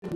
Hla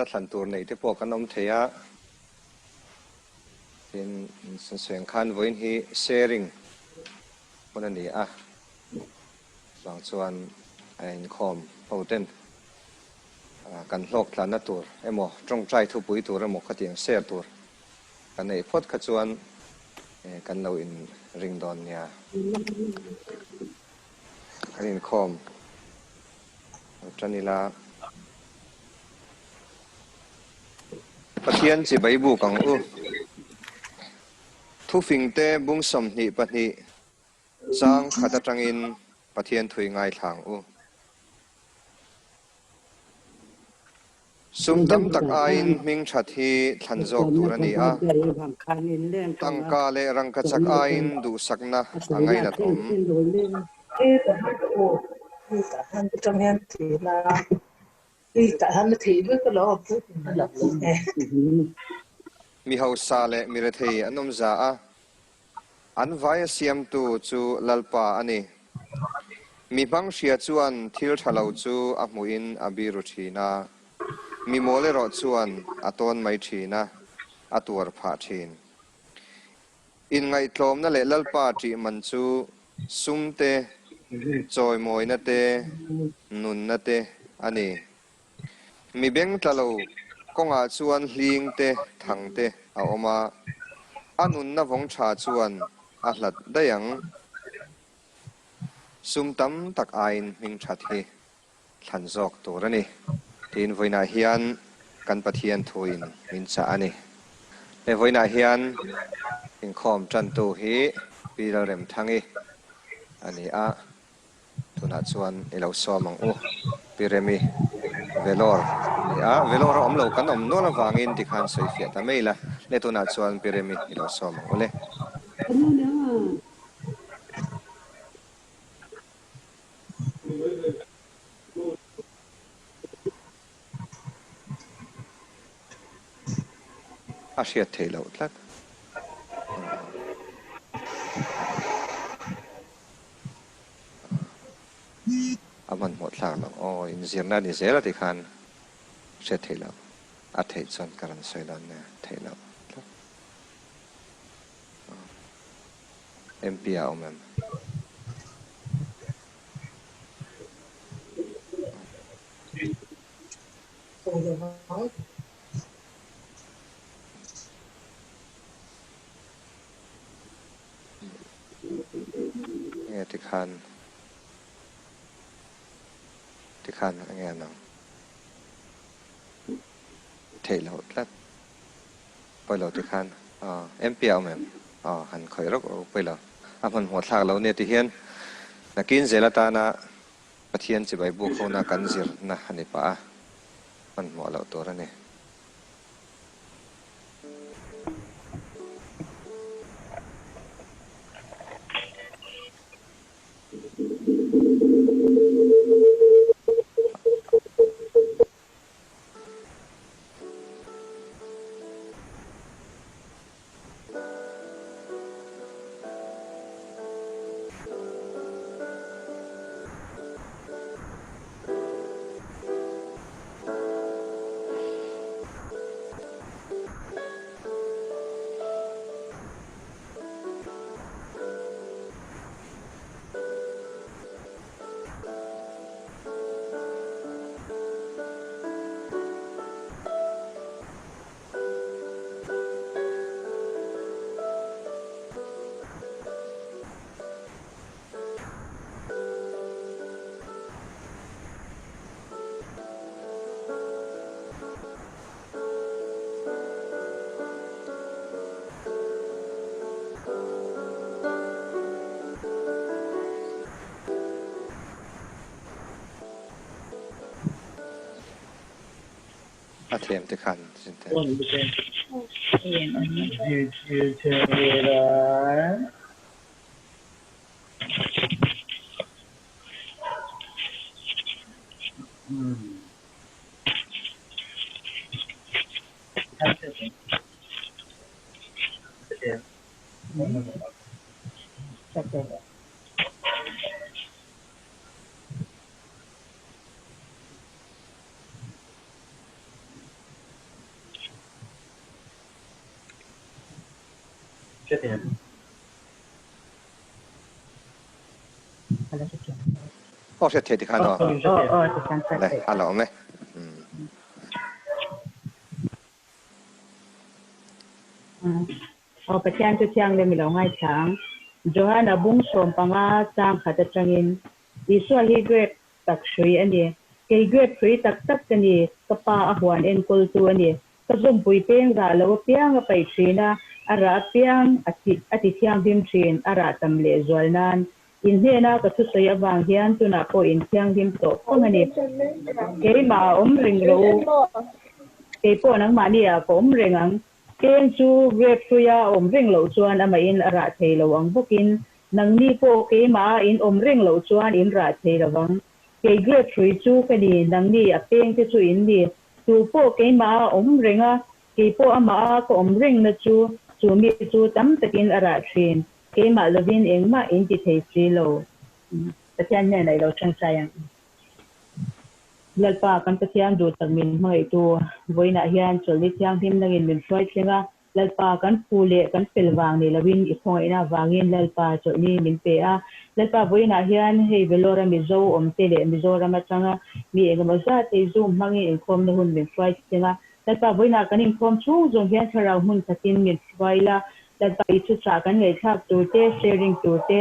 thlan tur nei te pawh kan awm thei a, tin sawiseng khan vawiin hi sharing hun a ni a, chuvang chuan a inkhawm ho ten kan hlawk tlanna tur emaw tawngtai thupui tur emaw khatiang share tur kan neih phawt kha chuan kan lo in ring dawn nia. Kan inkhawm tan ila. Pathian chibai buk ang u. Thufingte bung 22 chang khat atangin Pathian thui ngaithla ang u. Sum tam tak aiin hming that hi thlan zawk tur a ni a, tangka leh rangkachak aiin duhsakna a ngainat awm. Mi hausa leh mi rethei an awm za a, An vai a siamtu chu Lalpa a ni. Mi hmang hria chuan thil tha lo chu a hmuhin a biru thin a, mi mawl erawh chuan a tawn mai thin a, a tuar phah thin. Inngaihtlawmna leh Lalpa ṭih man chu sum te, chawimawina te, nunna te a ni. Mi beng tla lo kawngah chuan hling te, thang te a awm a, a nunna vawng tha chuan a hlat daih ang. Sum tam tak aiin hming that hi thlan zawk tur a ni. Tiin vawiinah hian kan Pathian thuin min chah a ni. He vawiinah hian inkhawm tantu hi Pi Lalremthangi a ni a. Tunah chuan i lo sawm ang u, Pi Remi, Vellore a ni a, Vellore a awm lo kan awm nual avangin tikhan sawi fiah ta mai ila, le tunah chuan Pi Remi i lo sawm ang u le. A hriat theih loh tlat. A hmanhmawh thlak lo. Aw, inzirna a ni zel a ti khan hriat theih loh. A theih chuan ka rawn sawi dawn nia, theih loh tlat. MP a awm em? Nge tikhan tikhan enge an ang theih loh tlat pawi lo tikhan aw MP a awm em aw han khawih rawk rawk pawi lo a hmanhmawh thlak lo nia tihian nakin zel atana Pathian chibai buk hona kan zirna a ni pah a hmanhmawh loh tur a ni. A thiam te khan sin te. Aw hriat theih tikhan aw. Le a lo awm e. Aw Pathian chu thianghlim i lo ngaithla ang. Johana bung 15 chang khat atangin Isua hi grape tak hrui a ni. Kei grape hrui tak tak ka ni, ka pa a huan enkawltu a ni. Ka zawmpui peng rah lo apiang a paih thin a, a rah apiang a ti a ti thianghlim thin, a rah tam leh zual nan. In hnena ka thusawi avang hian tunah pawh in thianghlim tawh fang a ni. Keimah a awm reng rawh u, kei pawh nangmahni ah ka awm reng ang. Peng chu grape hruia a awm reng loh chuan amahin a rah thei lo ang bawkin Nangni pawh keimah a in awm reng loh chuan in rah thei lo vang. Kei grape hrui chu ka ni, nangni a peng te chu in ni. Tu pawh keimah a awm reng a, kei pawh amah a ka awm reng na chu, chu mi chu tam takin a rah thin. Keimah lovin engmah in ti thei si lo. Pathian hnenah i lo tangtai ang. Lalpa kan Pathian duh tak min hmangaihtu, vawiinah hian chawlhni thianghlim nangin min hruai thleng a, Lalpa kan phu leh kan fel vang ni loin i khawngaihna avangin Lalpa chawlhni min pe a. Lalpa vawiinah hian hei Vellore-a Mizo awmte leh Mizoram atanga mi engemaw zat hei Zoom hmangin inkhawmna hun min hruai thleng a. Lalpa vawiinah kan inkhawm chhung zawng hian thlarau hmun khatin min hruai la. Lalpa i thuchah kan ngaihthlak tur te, sharing tur te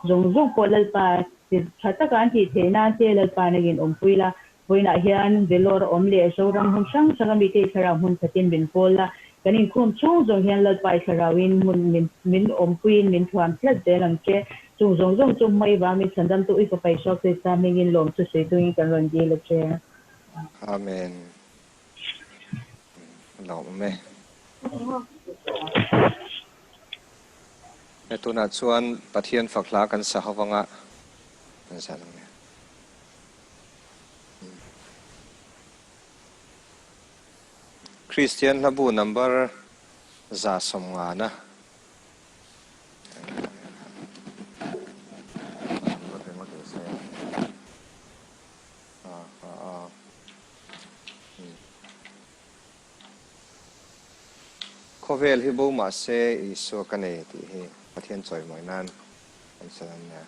zawng zawng pawh Lalpa tha taka an tih theih nan te Lalpa nangin awmpui la. Vawiinah hian Vellore awm leh Zoram hmun hrang hranga mite i thlarau hmun khatin min pawl a, kan inkhawm chhung zawng hian Lalpa i thlarauin hmun min min awmpuiin min thuam tlat zel ang che. Chung zawng zawng chu hmai vangin chhandamtu i fapa Isua Krista hmingin lawm chu sawi tungin kan rawn dil a che. Amen. Lawm e. He tunah chuan Pathian fak hla kan sa ho vanga kan sa ang e. Kristian hlabu number 150 na. Khawvel hi bo mahse Isua ka nei tih hi Pathian chawimawi nan kan sawi a nia.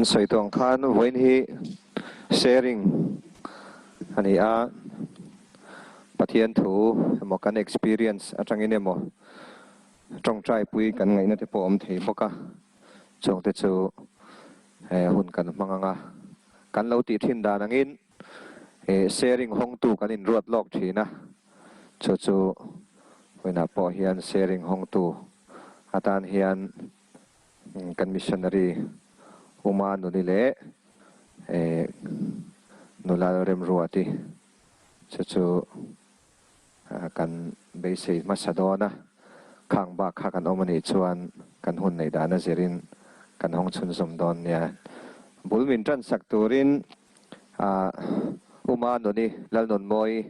An sawi tawh ang khan vawiin hi sharing a ni a, Pathian thu emaw kan experience atangin emaw tawngtai pui kan ngaihna te pawh a awm thei bawk a, chungte chu hun kan hmang ang a, kan lo tih thin dan angin sharing hawngtu kan inruat lawk thin a, chu chu vawiinah pawh hian sharing hawngtu atan hian Kan missionary Uma Nuni leh Nula Remruati chu chu kan beisei hmasa dawn a, khang bak kha kan awm a nih chuan kan hun neih dan a zirin kan hawng chhunzawm dawn nia. Bul min tan sak turin Uma Nuni Lalnunmawii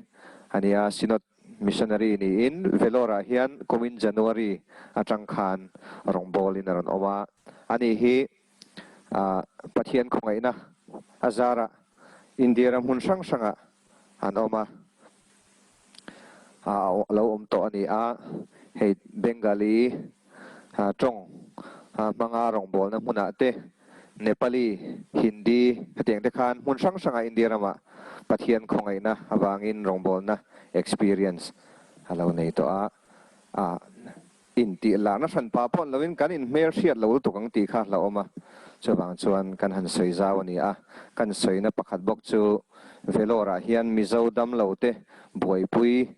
a ni a, Synod Missionary niin Vellore-ah hian kumin January atang khan rawngbawlin a rawn awm a. Ani hi Pathian khawngaihna a zarah India ram hmun hrang hrangah an awm a, a lo awm tawh a ni a. Hei Bengali tawng hmanga rawngbawlna hmunah te, Nepali, Hindi hetiang te khan hmun hrang hrangah India ramah Pathian khawngaihna avangin rawngbawlna experience a lo nei tawh a. A intih larna hran pah pawh an loin kan inhmel hriat lo lutuk ang tih kha hlauhawm a. Chuvang chuan kan han sawi zau a ni a. Kan sawina pakhat bawk chu Vellore-ah hian Mizo damlo te buaipui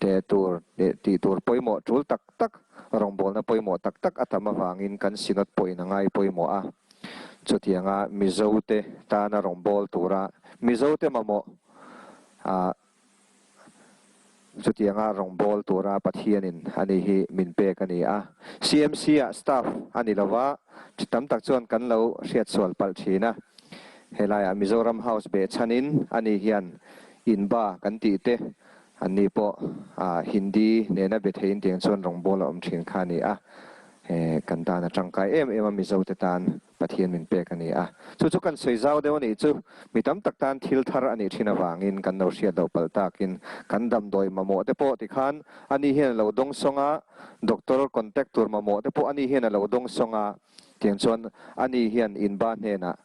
te tur leh tih tur pawimawh tul tak tak, rawngbawlna pawimawh tak tak a tam avangin kan Synod pawhin a ngai pawimawh a. Chutianga Mizote tana rawngbâwl tura Mizote mamawh a chutianga rawngbâwl tura Pathianin a ni hi min pek a ni a. CMC-ah staff a ni lova, tam tak chuan kan lo hriatsual palh thin a. Helaiah Mizoram House behchhanin a ni hian inba kan tih te An ni pawh Hindi nena be theiin tiang chuan rawngbâwl a awm ṭhin kha a ni a, kan tan a ṭangkai em em a, Mizote tan Pathian min pek a ni a. Chu chu kan sawi zau deuh a nih chu, mi tam tak tan thil thar a nih ṭhin avangin kan lo hriat loh palh takin kan damdawi mamawh te pawh tikhan ani hian a lo dawng sawng a, doctor contact tur mamawh te pawh ani hian a lo dawng sawng a, tiang chuan ani hian inba hnenah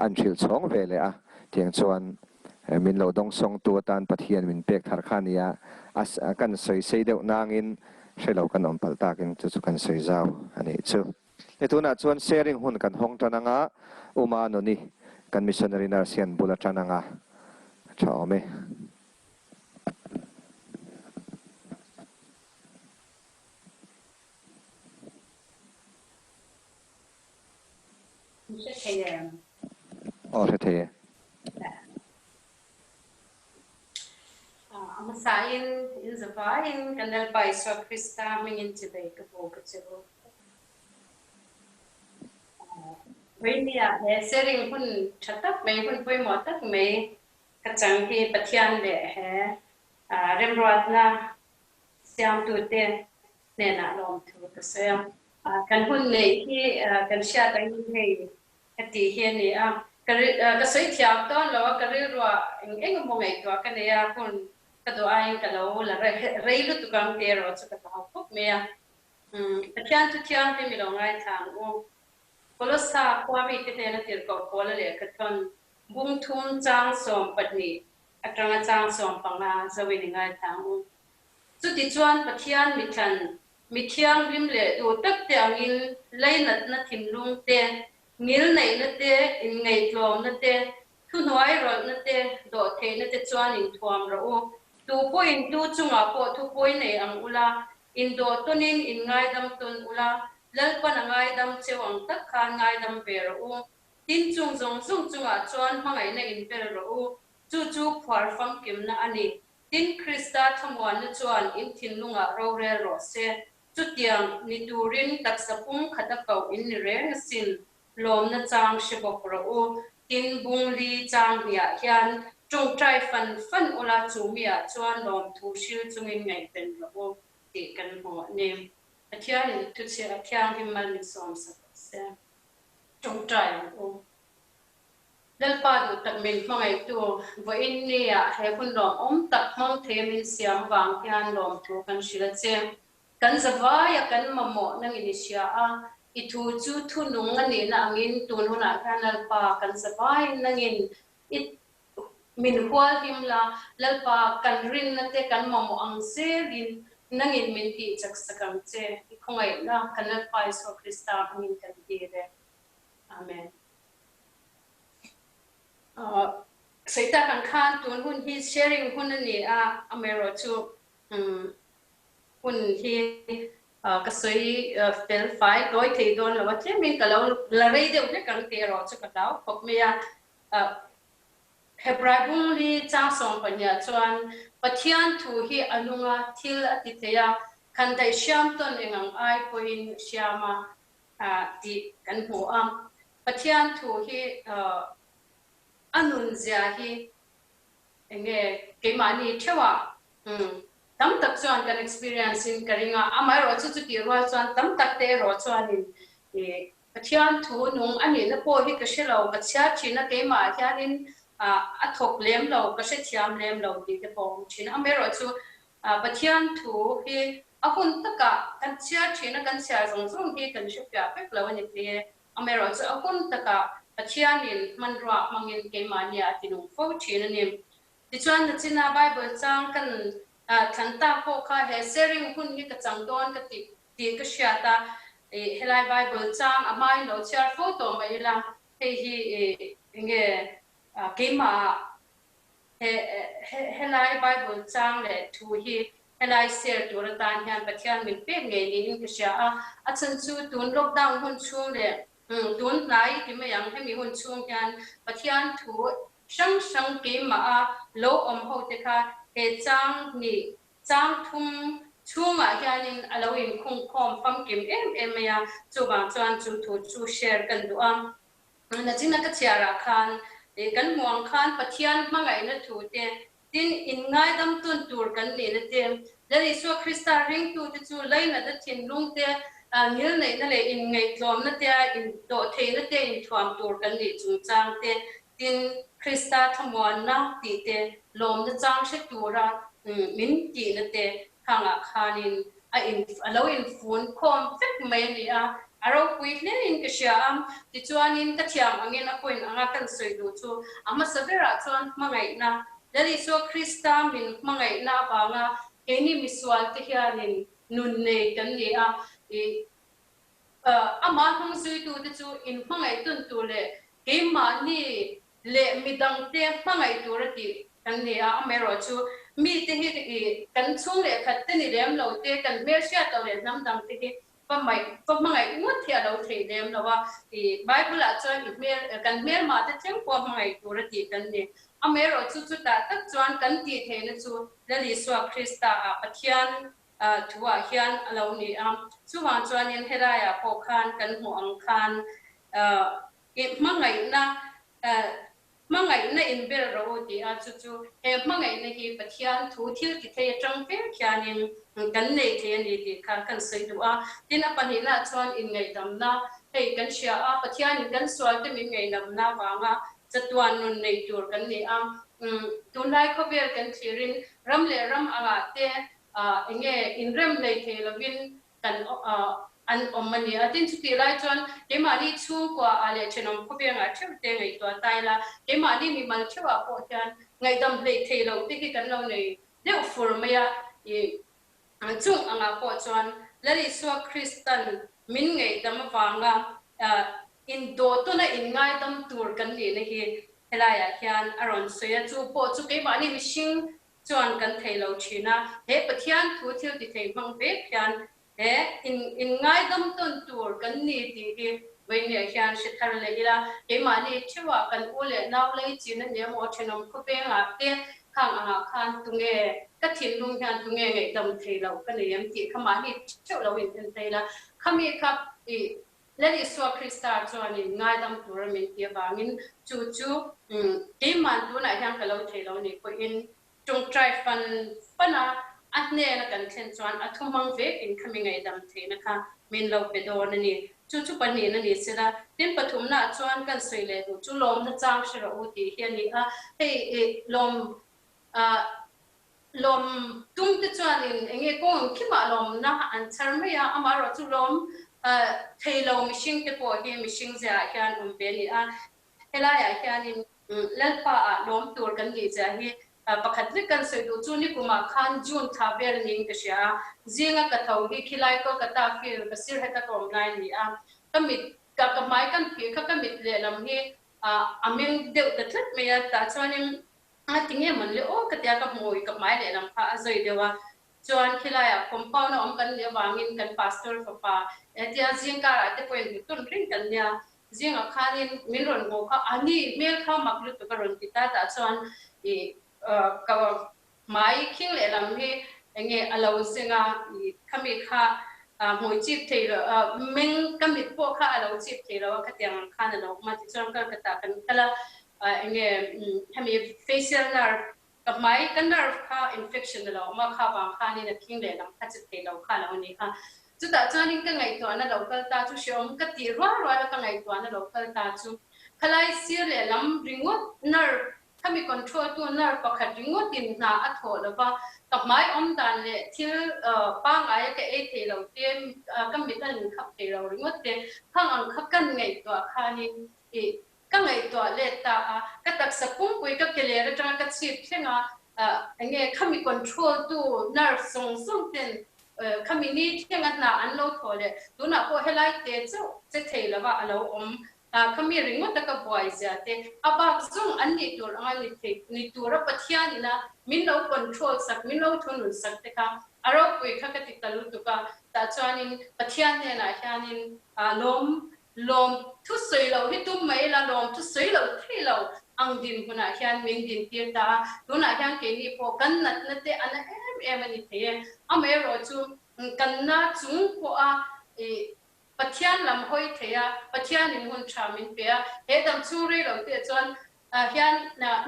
an hrilh chhawng ve leh a, tiang chuan Min lo dawngsawngtu atan Pathian min pek thar kha nia, a kan sawi sei deuh nangin hre lo kan awm palh takin chu chu kan sawi zau a nih chu. He tunah chuan sharing hun kan hawng tan anga, Uma Nuni kan missionary nurse hian bul a tan anga, a tha awm e. Min hre thei em? Aw hre thei e. A hmasain in zavaiin kan Lalpa Isua Krista hmingin chibei ka bu ka che u. Vawinia he sharing hun tha tak mai, hun pawimawh tak mai ka chang hi Pathian leh he remruatna siamtute hnenah lawmthu ka sawi a. Kan hun neih hi kan hriat angin hei heti hi a ni a, ka sawi thiam dawn lo a, ka rilruah eng eng emaw ngaihtuah ka nei a, hun ka duh aiin ka lo la rei lutuk ang tih erawh chu ka hlau khawp mai a. Pathian chu thianghlim i lo ngaithla ang u. Kolossa khua mite hnena tirhkoh Paula lehkha thawn bung thum chang 12 atanga chang 15 zoin i ngaithla ang u. Chutichuan Pathian mithlan, mi thianghlim leh duh tak te angin leinatna thinlung te, ngilneihna te, inngaihtlawmna te, thuhnuai rawlhna te, dawhtheihna te chuan inthuam rawh u. Tu pawhin tu chungah pawh thupawi nei ang ula, indawh tawnin inngaidam tawn ula, Lalpan a ngaidam cheu ang tak khan ngaidam ve rawh u. Tin, chung zawng zawng chungah chuan hmangaihna inbel rawh u, chu chu phuar famkimna a ni. Tin, Krista thlamuanna chuan in thinlungah rorel rawh se. Chutiang ni turin taksa pum khata koh in ni reng asin. Lawmna chang hre bawk rawh u. Tin, bung li chang hniah hian tawngtai fan fan ula chu miah chuan lawmthu hril chungin ngaihven rawh u tih kan hmu a ni. Pathianin thuchhiah a thianghlim mal min sawmsak rawh se. Tawngtai ang u. Lalpa duh tak min hmangaihtu vawiin nia he hun lawmawm tak hmang thei min siam vang hian lawmthu kan hrilh a che. Kan zavaia kan mamawh nangin i hria a, I thu chu thu nung a nihna angin tun hunah hian Lalpa kan zavaiin nangin i min hual him la, Lalpa kan rinna te kan mamawh ang zelin nangin min tih chak sak ang che. I khawngaihna kan Lalpa Isua Krista hmingin kan dil e. Amen. Sawi tak ang khan tun hun hi sharing hun a ni a, amaherawhchu Hun hi ka sawi fel fai tawi thei dawn lo a, tlemin ka lo la rei deuh hlek ang tih erawh chu ka hlau khawp mai a. Hebrai bung li chang 12ah chuan Pathian thu hi a nung a, thil a ti thei a, khandaih hriam tawn eng ang ai pawhin hriam a tih kan hmu a. Pathian thu hi a nunzia hi Eng nge keimahni theuhah umm tam tak chuan kan experience in ka ring a, amaherawh chu chutih rual chuan tam tak te erawh chuanin ih Pathian thu nung a nihna pawh hi ka hre lo, ka chhiar thin a keimah hianin ah a thawk lem lo, ka hrethiam lem lo tih te pawh a awm thin a, amaherawh chu ah Pathian thu hi a hun takah kan chhiar thin a, kan chhiar zawng zawng hi kan hrefiah vek lo a ni phei e. Amaherawhchu a hun takah Pathianin hmanrua hmangin keimahnia a tinung fo thin a ni. Tichuan nachina Bible chang kan thlan tak pawh kha he sharing hun hi ka chang dawn ka tih tih ka hriat a, helai Bible chang a hmain lo chhiar fo tawh mai ila hei hi enge keimahah He helai Bible chang leh thu hi helai share tur atan hian Pathian min pek ngei niin ka hria a, a chhan chu tun lockdown hun chhung leh tun hnai ti mai ang hemi hun chhung hian Pathian thu hrang hrang keimah a lo awm ho te kha he chang hnih chang thum chhungah hianin a lo inkhung khawm famkim em em mai a, chuvang chuan chu thu chu share kan duh a. Nachina ka chhiarah khan kan hmuh ang khan Pathian hmangaihna thu te, tin inngaidam tun tur kan nihna te, Lal Isua Krista ringtute chu lainatna thinlung te, ngilneihna leh inngaihtlawmna te, indawhtheihna te inthuam tur kan nih chungchang te, tin Krista thlamuanna tih te, lawmna chang hre tura min tihna te khangah khanin a in a lo infun khawm vek mai a ni a, a ropui hle in ka hria a, tichuanin ka thiam angin a point anga kan sawi duh chu a hmasa berah chuan hmangaihna, Lal Isua Krista min hmangaihna avanga keini misual te hianin nun nei kan ni a, ih amah hnung zuitute chu in hmangaih tun tur leh keimahni leh midangte hmangaih tur a tih kan ni a, amaherawhchu mite hi i kan chhung leh khat te ni lem lo te, kan hmelhriat lo leh hnam dang te hi va hmaih va hmangaih ngawt hi a lo theih lem lo a, i Bible ah chuan i hmel kan hmelmah te thleng pawh hmangaih tur a tih kan ni. Amaherawhchu chutah tak chuan kan tih theihna chu Lal Isua Krista ah Pathian thu ah hian a lo ni a, chuvang chuanin helaiah pawh khan kan hmuh ang khan I hmangaihna hmangaihna in ber rawh u ti a, chu chu he hmangaihna hi Pathian thu thil ti thei atang vel khianin kan nei thei a ni tih kha kan sawi duh a. Tin, a pahnihnaah chuan inngaihdamna hei kan hria a, Pathianin kan sualte min ngaihdamna vanga chatuan nun nei tur kan ni a. Tunlai khawvel kan thlirin ram leh ram angah te enge inrem nei thei lovin kan an awm a ni a. Tin, chutih lai chuan keimahni chhungkua ah leh thenawm khawvengah theuh te ngaihtuah ta ila, keimahni mimal theuhah pawh hian ngaihdam hleih theih loh te hi kan lo nei deuh fur mai a. I chung angah pawh chuan Lal Isua Kristan min ngaihdam avanga indawhtawna inngaidam tur kan nihna hi helaiah hian a rawn sawi a. Chu pawh chu keimahni mihring chuan kan thei lo thin a, he Pathian thu thil ti thei hmang vek hian he in in ngaidam tawn tur kan ni tih hi vawinia hian hre thar leh ila, keimahni theuhah kan u leh nau lei chin a ni emaw thenawm khawvengah te khang angah khan tunge ka thinlung hian tunge ngaihdam thei lo ka nei em tih kha mahni theuh lo in en thei ila, khami kha i Lal Isua Krista chuanin ngaidam tura min ti avangin chu chu keiman tunah hian ka lo thei lo nih pawhin tawngtai fan fan a, a hnena kan thlen chuan a thumang vekin khami ngaihdam theihna kha min lo pe dawn a ni. Chu chu pahnihna ni sela, tin pathumnaah chuan kan sawi leh duh chu lawmna chang hre rawh u tih hi a ni a, hei lawm Lawm tum te chuanin eng nge kawng ang khimah lawmna an chhar mai a, amaherawh chu lawm Thei lo mihring te pawh hi mihring ziaah hian awm ve a ni a. Helaiah hianin Lalpa ah lawm tur kan nih zia hi pakhat vek kan sawi duh chu nikumah khan June thla vel niin ka hria a. Zinga ka tho hi khilai Kolkata field ka sir heta ka awm lai a ni a. Ka mit ka ka hmai kan phih kha ka mit lehlam hi a meng deuh ta tlat mai a. Tah chuanin a ti nge mawn le aw ka tia ka hmui ka hmai lehlam kha a zawi deuh a. Chuan khilaiah compound a awm kan nih avangin kan pastor fapa hetia zingkarah te pawhin hmu tun reng kan nia. Zingah khanin min rawn hmuh kha a ni hmel kha mak lutuk a rawn ti ta tah chuan i ka hmai khing lehlam hi enge a lo zeng a, i khami kha hmui chip thei lo meng ka mit pawh kha a lo chip thei lo a khatiang ang khan a lo awm a tichuan Kolkata kan kal a enge hemi facial nerve Ka hmai ka nerve kha infection a lo awm a, kha vang khanin a khing leh lam kha che thei lo kha a lo ni a. Chutah chuanin ka ngaihtuahna lo kal ta chu hreawm ka tih rual rual a ka ngaihtuahna lo kal ta chu khalai sir leh lam ringawt nerve khami control tu nerve pakhat ringawtin hna a thawh lo va, ka hmai awm dan leh thil pangngai a ka ei thei lo te, ka mit a inkhap thei lo ringawt te khang ang kha kan ngaihtuah khanin i Ka ngaihtuah let ta a, ka taksa pumpui ka ke ler atanga ka chhip thleng a, enge khami control tu nerve zawng zawng ten khami ni thleng a hna an lo thawh leh tunah pawh helai te chauh che thei lova a lo awm khami ringawt a ka buai zia te a bak zawng an nih tur anga ni thei ni tura Pathian ina min lo control sak min lo thunun sak te kha a ropui kha ka ti ta lutuk a, tah chuanin Pathian hnenah hianin lawm Lawm thu sawi loh hi tum mai ila, lawm thu sawi loh thei lo ang dinhmunah hian min dintir ta a, tunah hian keini pawh kan natna te a na em em a ni thei e. Amaherawhchu kan na chung pawha i Pathian lam hawi thei a, Pathianin hun tha min pe a, he dam chhung rei lo te chuan hian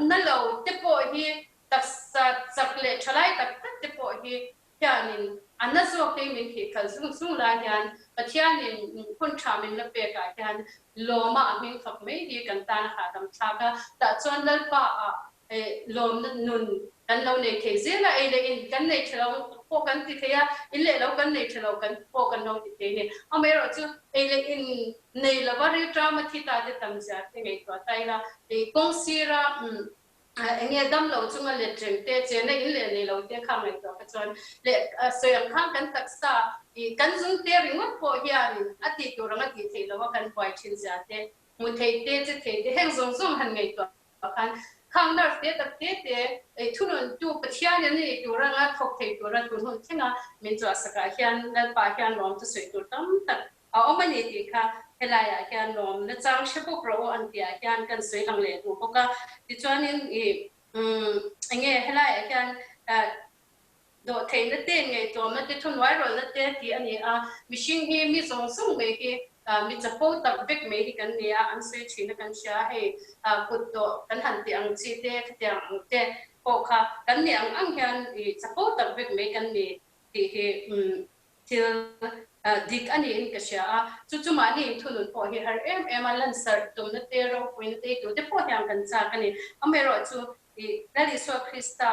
na lo te pawh hi taksa chak leh thalai tak tak te pawh hi Hianin a na zawk te min thih khalh zung zung lai hian Pathianin hun tha min la pek ah hian lawma a hming fak mai hi kan tan a hahdam thlak a, tah chuan Lalpa ah lawmna nun kan lo nei thei zel a, ei leh in kan nei tha lo pawh kan ti thei a, in leh lo kan nei tha lo kan pawh kan lo ti thei a ni. Amaherawhchu ei leh in nei lova rilṭam a thi ta te tam zia te ngaihtuah ta ila, kawng sira Enge dam lo chunga let reng te, chena in leh nei lo te kha ngaihtuah kha chuan leh sawi ang khan kan taksa i kan zung te ringawt pawh hianin a tih tur anga tih theih loha kan buai thin zia te, hmu thei te, che thei te heng zawng zawng han ngaihtuah khan khang nerve te tak te te thunun tu Pathian in a nih tur anga thawk thei tura tun hun thlenga min chhuahsakah hian Lalpa hian lawm chu sawi tur tam tak A awm a ni tih kha helaiah hian lawm nachang hre bawk rawh u an tihah hian kan sawi lang leh duh bawk a. Tichuanin i enge helaiah hian dawhtheihna te, ngaihtuahna te, thuhnuairawlhna te tih a ni a. Mihring hi mi zawng zawng mai hi mi chapo tak vek mai hi kan ni a, an sawi thin a kan hria a, hei kut dawh kan han tih ang chi te, khatiang ang te pawh kha kan nih ang ang hian i chapo tak vek mai kan ni tih hi Thil dik a niin ka hria a, chu chu mahni inthunun pawh hi har em em a, lansarh tumna te, ropuina te, tute pawh hian kan chak a ni. Amaherawhchu, i Lal Isua Krista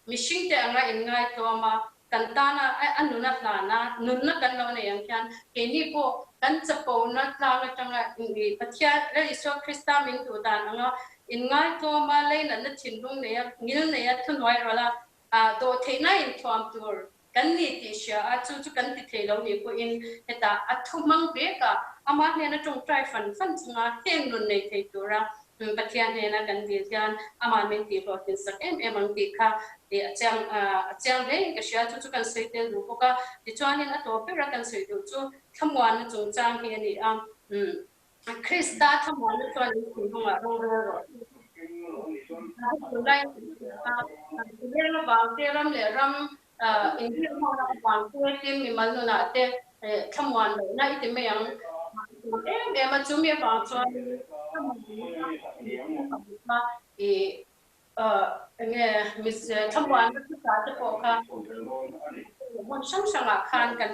mihringte anga inngaihtlawm a, kan tana a nun a hlan a, nunna kan lo nei ang hian keini pawh kan chapona tlang atanga i Pathian Lal Isua Krista min duh dan anga inngaihtlawm a, leinatna thinlung neia, ngil neia thuhnuai rawlh a, dawhtheihna inthuam tur Kan ni tih hria a, chu chu kan ti thei lo nih pawhin hetah a thu hmang vek a, ama hnena tawngtai fan fan chunga heng nun nei thei tura Pathian hnena kan dil hian ama min tih hlawhtlin sak em em ang tih kha a chiang a chiang hle in ka hria, chu chu kan sawi tel duh bawk a. Tichuanin a tawp bera kan sawi duh chu thlamuanna chungchang hi a ni a. Krista thlamuanna chuan in thinlungah rorel rawh. Tunlai Leng avang te, ram leh ram inhrilhhawna avang te, tin mimal nunah te thlamuan lohna i ti mai ang em em a, chumi avang chuan thlamuanna i enge thlamuanna thuchah te pawh kha hmun hrang hrangah khan kan.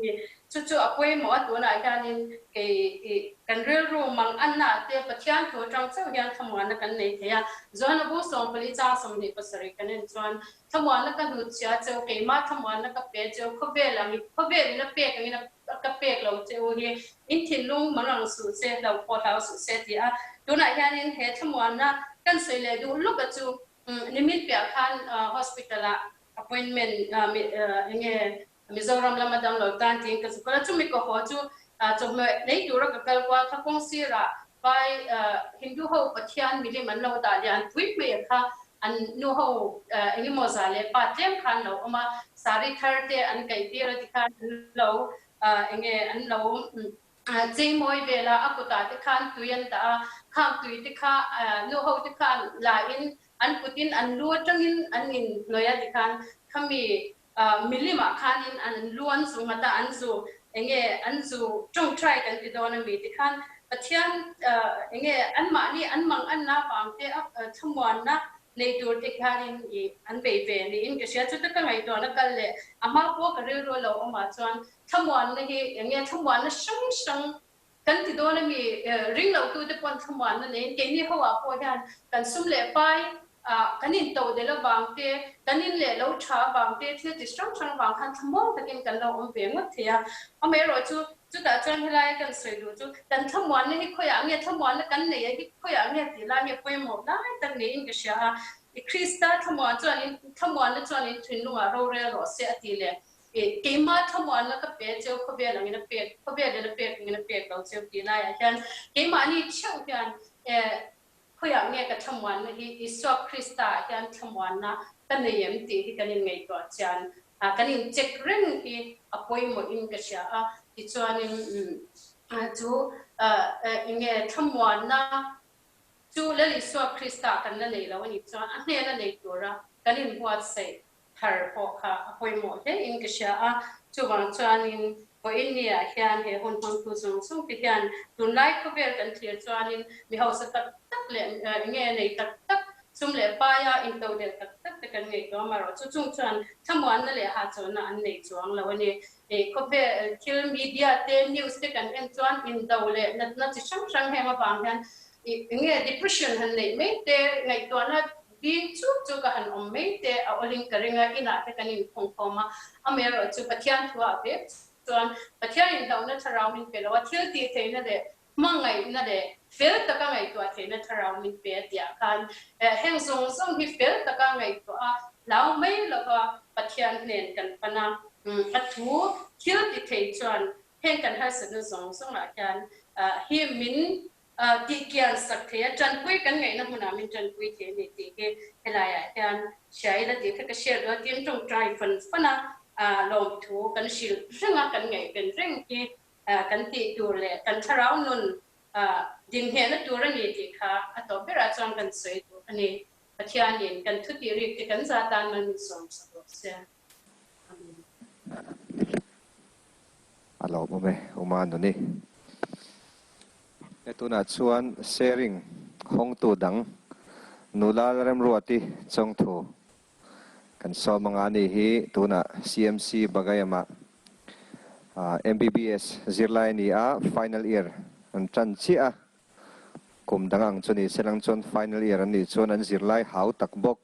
ni. Chu chu a pawimawh a tunah hianin kei i kan rilru mang anna te Pathian thu atang chauh hian thlamuanna kan nei thei a. Johana bung 14 chang 27 kan en chuan thlamuanna ka hnutchhia cheu, keimah thlamuanna ka pe cheu, khawvel angin khawvelin a pek angin a ka pek lo che u hi in thinlung mang ang suh se, hlo pawh hlau suh se ti a. Tunah hianin he thlamuanna kan sawi leh duh luk a chu nimin piah khan hospital ah appointment enge Mizoram lama damlo tan tiin ka zuk a, chumi ka haw chu chawhmeh lei tura ka kal kual kha kawng sirah vai Hindu ho Pathian milim an lo dah lian pui mai a kha an nu ho engemaw za leh pa tlem khan lo awm a, sari thar te an kaih tir a tikhan an lo enge an lo cheimawi vel a, a kutah te khan tui an dah a, khang tui te kha nu ho te khan la in an kutin an lu atangin an inhnawih a tikhan khami Milimah khanin an lu an zu nghat a, an zu enge an zu tawngtai kan ti dawn a mi ti khan Pathian enge anmahni an mang anna vang te a thlamuanna nei tur te khanin i an bei ve niin ka hria. Chuta ka ngaihtuahna kal leh a hma pawh ka rilru a lo awmah chuan thlamuanna hi enge thlamuanna hrang hrang kan ti dawn a mi, ring lo tute pawn thlamuanna neiin keini ho ah pawh hian kan sum leh pai ah kan in to del avang te, kan in leh lo tha avang te, thil ti hrang hrang avang khan thlamuang takin kan lo awm ve ngawt thei a. Amaherawh chu chutah chuan helai kan sawi duh chu kan thlamuanna hi khawiah nge thlamuanna kan nei a hi khawiah nge tih lai nge pawimawh lai tak niin ka hria a. I Krista thlamuan chuan in thlamuanna chuan in thinlungah rorel rawh se a ti leh I keimah thlamuanna ka pe cheu khawvel angin a pek, khawvelin a pek angin a pek lo cheu tih laiah hian keimahni theuh hian khawiah nge ka thlamuanna hi Isua Krista ah hian thlamuanna ka nei em tih hi kan inngaihtuah chian a, kan incheck reng hi a pawimawhin ka hria a. Tichuanin chu enge thlamuanna chu Lal Isua Krista kan la nei lo a nih chuan a hnena nei tura kan inbuatsaih thar pawh kha a pawimawh hle in ka hria a, chuvang chuanin vawiin ni ah hian he hun hmangtu zawng zawng te hian tunlai khawvel kan thlir chuanin mi hausa tak tak leh nge nei tak tak sum leh paia intodelh tak tak te kan ngaihtuah amaherawh chu chung chuan thlamuanna leh hahchawlhna an nei chuang lo a ni. Khawvel thil media te news te kan en chuan indo leh natna chi hrang hrang heng avang hian nge depression han neih mai te ngaihtuahna Bing chuk chu ka han awm mai te a awlin ka ring a, inah te kan inkhawngkhawm a, amaherawh chu Pathian thuah vek chuan Pathian inhlauhna thlarau min pe lo a, thil tih theihna leh hmangaihna leh fel taka ngaihtuah theihna thlarau min pe a tihah khan heng zawng zawng hi fel taka ngaihtuah a hlau mai lova Pathian hnen kan pan a, a thu thil ti thei chuan heng kan harsatna zawng zawngah hian hi min Tih kian sak thei a, tanpui kan ngaihna hmunah min tanpui thei a ni tih hi helaiah hian hria ila tih kha ka hriat rual tin tawngtai fan fan a, lawmthu kan hrilh reng a, kan ngaihven reng hi kan tih tur leh kan thlarau nun dinhnehna tur a ni tih kha a tawp berah chuan kan sawi duh a ni. Pathianin kan thutih rik te kan za tan mal min sawm sak rawh se. Amen. A lawmawm e, Uma Nuni. He tunah chuan sharing hawngtu dang Nula Lalremruati Chawngthu kan sawm anga ani hi tunah CMC Bagayama MBBS zirlai a ni a, final year an tan chiah a, kum dang ang chu ni se lang chuan final year an nih chuan an zirlai hau tak bawk,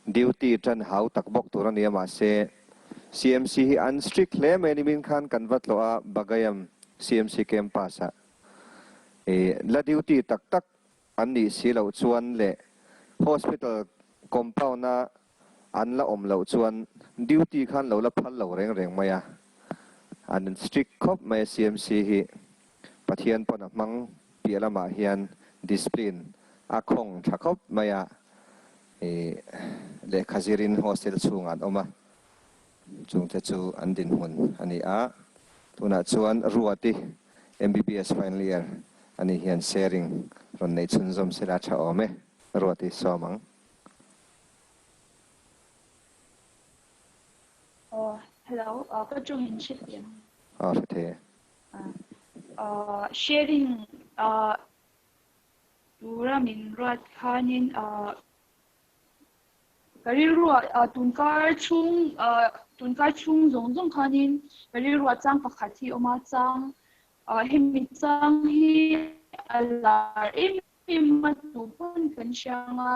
duty tan hau tak bawk tur a ni a mahse CMC hi an strict hle mai a ni min khan kan va tlawh a Bagayam CMC campus ah. I la duty tak tak an nih si loh chuan leh hospital compound a an la awm loh chuan duty khan lo la phal lo reng reng mai a, an strict khawp mai a CMC hi Pathian pawn a hmang piah lamah hian discipline a khawng tha khawp mai a, i lehkha zirin hostel chhungah an awm a, Chungte chu an dinhmun a ni a, tunah chuan Ruati MBBS final year a nih hian sharing rawn nei chhunzawm sela tha awm e, Ruati sawm ang. Aw hello, ka tawng in hre thei em? Aw hre thei e. Sharing tura min ruat khanin Ka rilruah tunkar chhung Tunlai chhung zawng zawng khanin ka rilruah chang pakhat hi a awm a, chang hemi chang hi a lar em em a, tu pawn kan hria ang a,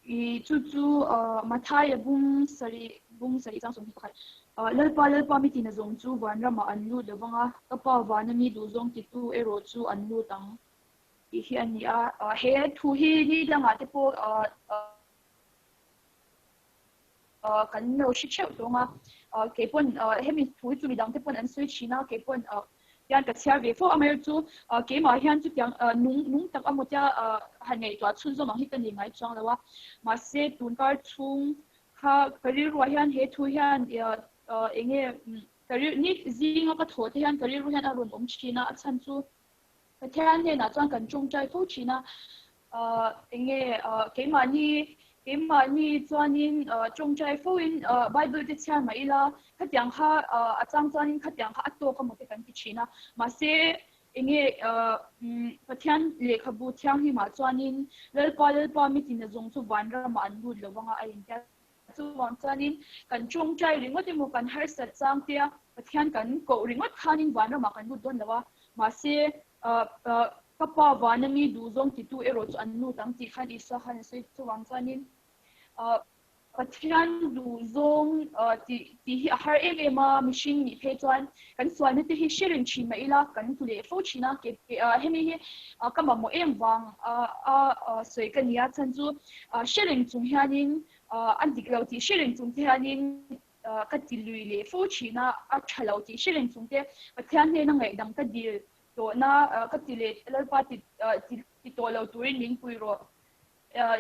i chu chu Mathaia bung sarih bung sarih chang 21 Lalpa Lalpa mi tina zawng chu vanramah an lut lo vang a, ka pa vana mi duhzawng titu erawh chu an lut ang. Tih hi a ni a, he thu hi ni dangah te pawh kan lo hre theuh tawng a, kei pawn hemi thu hi chu midang te pawn an sawi thin a, kei pawn hian ka chhiar ve fo amaherawh chu keimah hian chutiang nung nung tak amaw tia han ngaihtuah chhunzawm ang hi ka ni ngai chuang lo a, mahse tunkar chhung kha ka rilruah hian he thu hian eng nge ka rilru ni zinga ka thawh te hian ka rilru hian a rawn awm thin a, a chhan chu Pathian hnenah chuan kan tawngtai fo thin a, eng nge keimahni keimahni chuanin tawngtai foin Bible te chhiar mah ila khatiang kha a chang chuanin khatiang kha a tawk emaw te kan ti thin a, mahse eng nge Pathian lehkhabu thianghlimah chuanin Lalpa Lalpa mitin a zawng chu vanramah an lut lo vanga a intia. Chuvang chuanin kan tawngtai ringawt emaw kan harsat chang tea Pathian kan koh ringawt khanin vanramah kan lut dawn lo a, mahse ka pa vana mi duhzawng titu erawh chu an lut ang tih khan Isua khan a sawi. Chuvang chuanin Pathian duhzawng tih tih hi a har em em a, mihring nih phei chuan kan sualna te hi hre reng thin mah ila kan tlu leh fo thin a, hemi hi ka mamawh em vang a sawi ka ni a, chhan chu hre reng chung hianin a dik lo tih hre reng chung te hianin ka ti lui leh fo thin a, a tha lo tih hre reng chung te Pathian hnena ngaihdam ka dil tawhna ka ti leh Lalpa ti ti tawh lo turin min pui rawh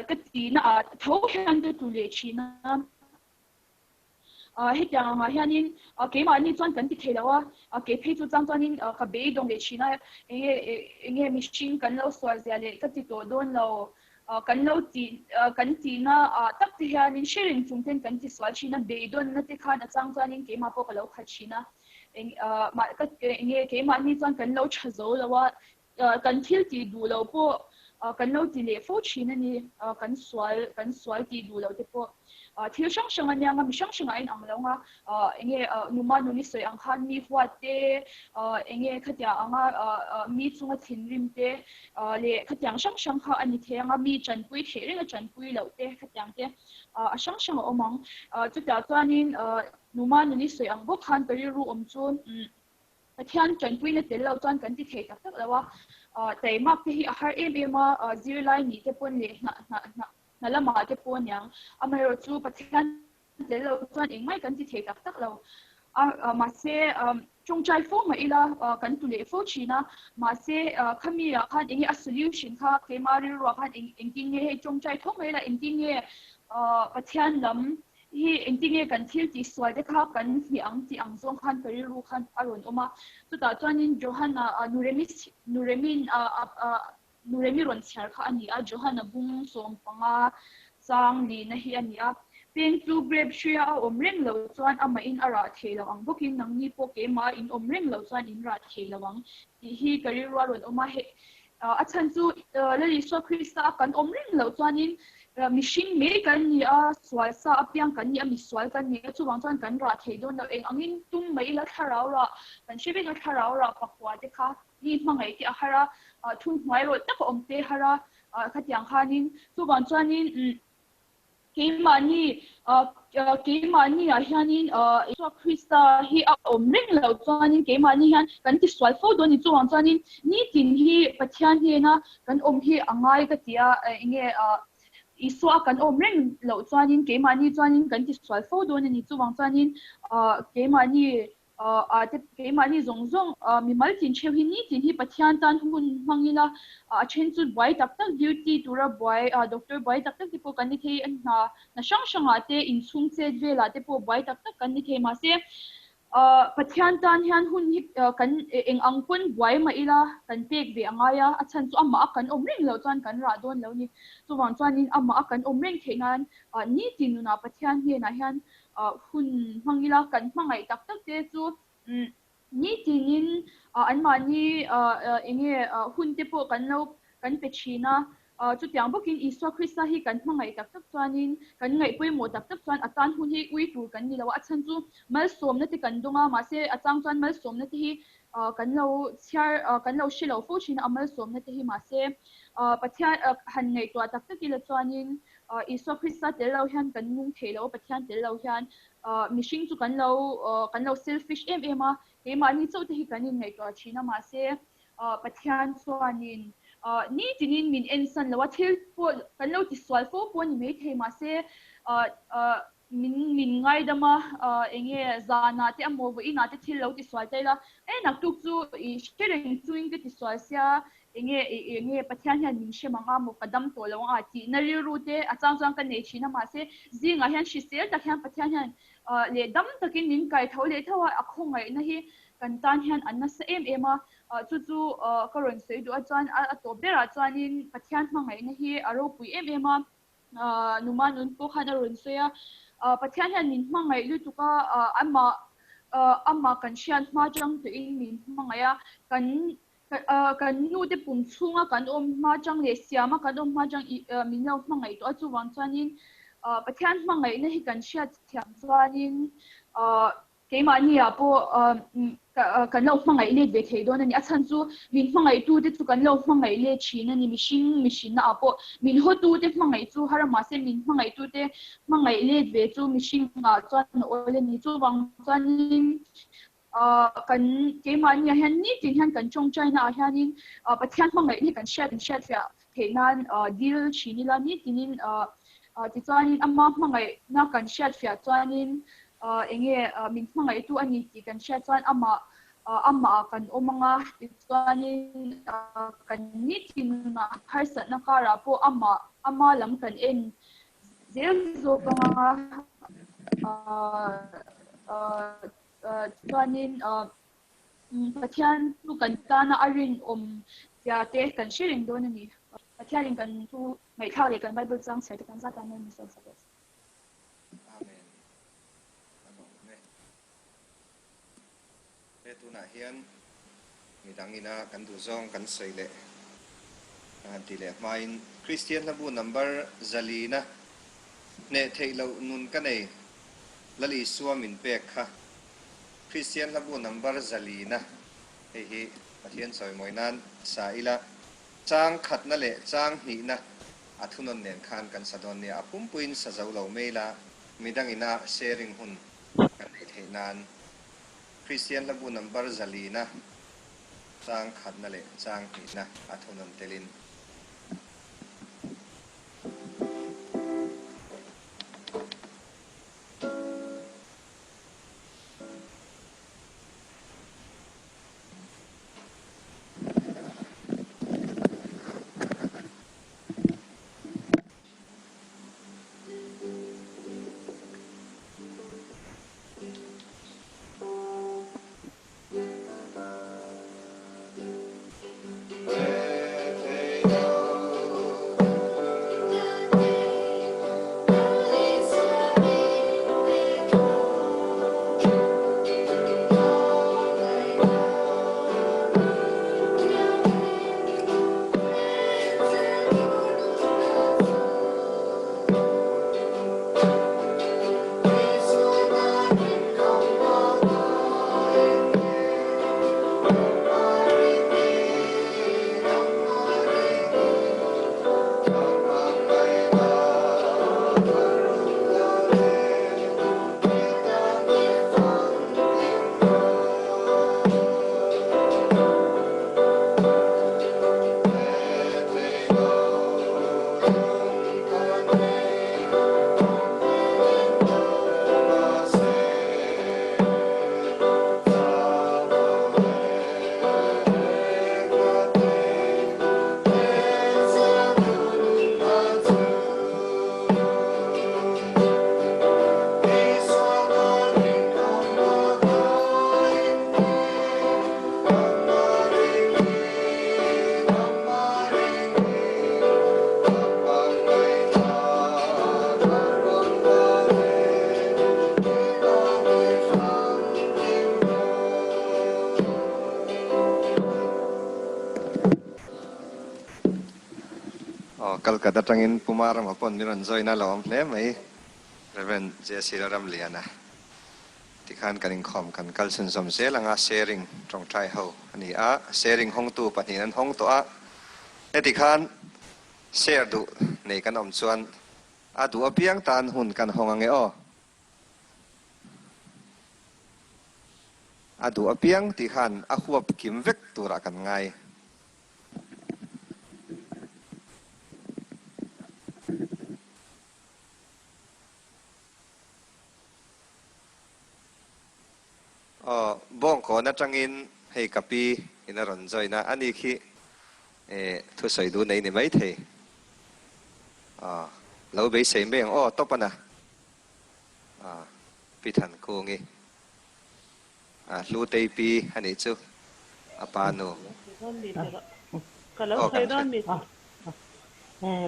ka ti na ah tho hian ka tlu leh thin a. Hetiang angah hianin keimahni chuan kan ti thei lo a, kei phei chu chang chuanin ka beidawng leh thin a, enge enge mihring kan lo sual zia leh ka ti tawh dawn lo, kan lo tih kan tihna ah tak te hianin hre reng chung ten kan ti sual thin a, beidawnna te khan a chang chuanin keimah pawh ka lo khat thin a, eng enge keimahni chuan kan lo tha zo lo a, Kan thil tih duh loh pawh kan lo ti leh fo thin a ni. Kan sual, kan sual tih duh loh te pawh thil hrang hrang a nia nga, mi hrang hrangah a inang lo nga. Eng nge numa nuni sawi ang khan mi huat te, eng nge khatiang anga mi chunga thinrim te leh khatiang hrang hrang kha a ni thei anga, mi tanpui theih reng a tanpui loh te khatiang te a hrang hrang a awm ang. Chutiah chuanin numa nuni sawi ang bawk khan ka rilru awm chu Pathian tanpuina tel lo chuan kan ti thei tak tak lo a, taimak te hi a har em em a, zirlai nih te pawn leh hnah hnah hnah hna lamah te pawh aniang. Amaherawhchu Pathian tel lo chuan engmai kan ti thei tak tak lo a, mahse tawngtai fo mah ila kan tu leh fo thin a, mahse khami ah khan enge a solution kha keimah rilruah khan engtin nge hei tawngtai tho mai ila engtin nge Pathian lam Hi engtinge kan thil tih sual te kha kan hnih ang tih ang zawng khan ka rilru khan a rawn awm a. Chutah chuanin Johana Nuremi Nuremin Nuremi rawn chhiar kha a ni a, Johana bung 15 chang lihna hi a ni a. Peng chu grape hria a awm reng loh chuan amahin a rah thei lo ang bawkin nangni pawh keimah in awm reng loh chuan in rah thei lo ang tih hi ka rilru a rawn awm a. Hei A chhan chu Lal Isua Krista a kan awm reng loh chuanin mihring mai kan ni a, sual sa apiang kan ni a, misual kan ni a, chuvang chuan kan rah thei dawn lo. Eng angin tum mai ila thlarau rah, kan hre vek a thlarau rah pakua te kha mi hmangaih te a har a, thunhnuai rawlh tak a awm te har a, khatiang khanin chuvang chuanin Keimahni, keimahni ah hianin Isua Krista hi a awm reng loh chuanin keimahni hian kan tisual fo dawn ni. Chuvang chuanin nitin hi Pathian hnena kan awm hi a ngai ka ti a, enge Isua a kan awm reng loh chuanin keimahni chuanin kan tisual fo dawn a ni. Chuvang chuanin keimahni A te keimahni zawng zawng mimal tin theuh hi nitin hi Pathian tan hun hmang ila a then chu buai tak tak duty tura buai doctor buai tak tak te pawh kan ni thei a hna hna hrang hrangah te inchhung chet velah te pawh buai tak tak kan ni thei mahse Pathian tan hian hun hi kan eng ang pawn buai mah ila kan pek ve a ngai a a chhan chu amah a kan awm reng loh chuan kan rah dawn lo ni chuvang chuanin amah a kan awm reng theih nan nitin nunah Pathian hnenah hian hun hmang ila kan hmangaih tak tak te chu nitinin anmahni eng nge hun te pawh kan lo kan pe thin a. Chutiang bawkin Isua Krista hi kan hmangaih tak tak chuanin kan ngaih pawimawh tak tak chuan a tan hun hi ui tur kan ni lo a, a chhan chu malsawmna te kan dawng a, mahse a chang chuan malsawmna te hi kan lo chhiar kan lo hre lo fo thin a, a malsawmna te hi mahse Pathian han ngaihtuah tak tak ila chuanin Isua Krista tel lo hian kan nung thei lo a, Pathian tel lo hian mihring chu kan lo kan lo selfish em em a, keimahni chauh te hi kan inngaihtuah thin a, mahse Pathian chuanin nitinin min ensan lo a, thil pawh kan lo tisual fo pawh a ni maithei mahse min min ngaidam a, enge zanah te emaw vawiinah te thil lo tisual ta ila, e naktuk chu i hre reng chungin ka tisual sia, enge enge Pathian hian min hre mang a maw ka dam tawh lo ang a tihna rilru te a chang chuan ka nei thin a mahse zingah hian hrisel tak hian Pathian hian leh dam takin min kai tho leh tho a, a khawngaihna hi kan tan hian a nasa em em a, chu chu ka rawn sawi duh a chuan a tawp berah chuanin Pathian hmangaihna hi a ropui em em a, Numa nun pawh khan a rawn sawi a, Pathian hian min hmangaih lutuk a, amah amah kan hriat hma chang tawhin min hmangaih a, kan kan nu te pum chhunga kan awm hma chang leh siama kan awm hma chang min lo hmangaih tawh a, chuvang chuanin Pathian hmangaihna hi kan hriat thiam chuanin Keimahni-ah pawh kan lo hmangaih let ve thei dawn a ni. A chhan chu min hmangaihtute chu kan lo hmangaih let thin a ni. Mihring mihrinna-ah pawh min hawtute hmangaih chu har a, mahse min hmangaihtute hmangaih let ve chu mihringah chuan a awl a ni. Chuvang chuanin kan keimahni-ah hian nitin hian kan tawngtaina-ah hianin Pathian hmangaihna hi kan hriat inhriatfiah theih nan dil thin ila nitinin tichuanin ama hmangaihna kan hriatfiah chuanin enge min hmangaihtu a ni tih kan hriat chuan amah amah ah kan awm anga tichuanin kan nitin nunah harsatna karah pawh amah ama lam kan en zel zawk anga chuanin Pathian chu kan tana a rinawm zia te kan hre reng dawn a ni. Pathianin kan thu ngaihthlak leh kan Bible chang chhiar te kan zat tan a ni sawi sak rawh se. Amen. A lawm e. He tunah hian midang ina kan duh zawng kan sawi leh a han ti leh hmain Kristian hlabu number zalina hneh theih loh nun ka nei Lal Isua min pek kha Kristian hlabu number zalina hei hi Pathian chawimawi nan sa ila chang khatna leh chang hnihna A thunawn nen khan kan sa dawn nia, a pumpuiin sa zo lo mai la, midang ina sharing hun kan neih theih nan Kristian hlabu number zalina chang khatna leh chang hnihna a thunawn telin. Aw, Kalkata atangin Pu Marama pawn min rawn join a, lo awm hle mai. Rev. JC Lalramliana tikhan kan inkhawm kan kal chhunzawm zel anga sharing tawngtai ho a ni a, sharing hawngtu pahnihin an hawng tawh a, heti khan share duh nei kan awm chuan a duh apiang tan hun kan hawng ange aw. A duh apiang tih khan a huap kim vek turah kan ngai. Aw, Bawngkawn atangin hei ka pi in a rawn join a, ani khi thusawi duh nei ni maithei. Aw, lo beisei mai ang aw, top a na. Aw, Pi Thankungi. A Hlutei pi a nih chu a pa nu. Ka lo sawi dawn mi chu.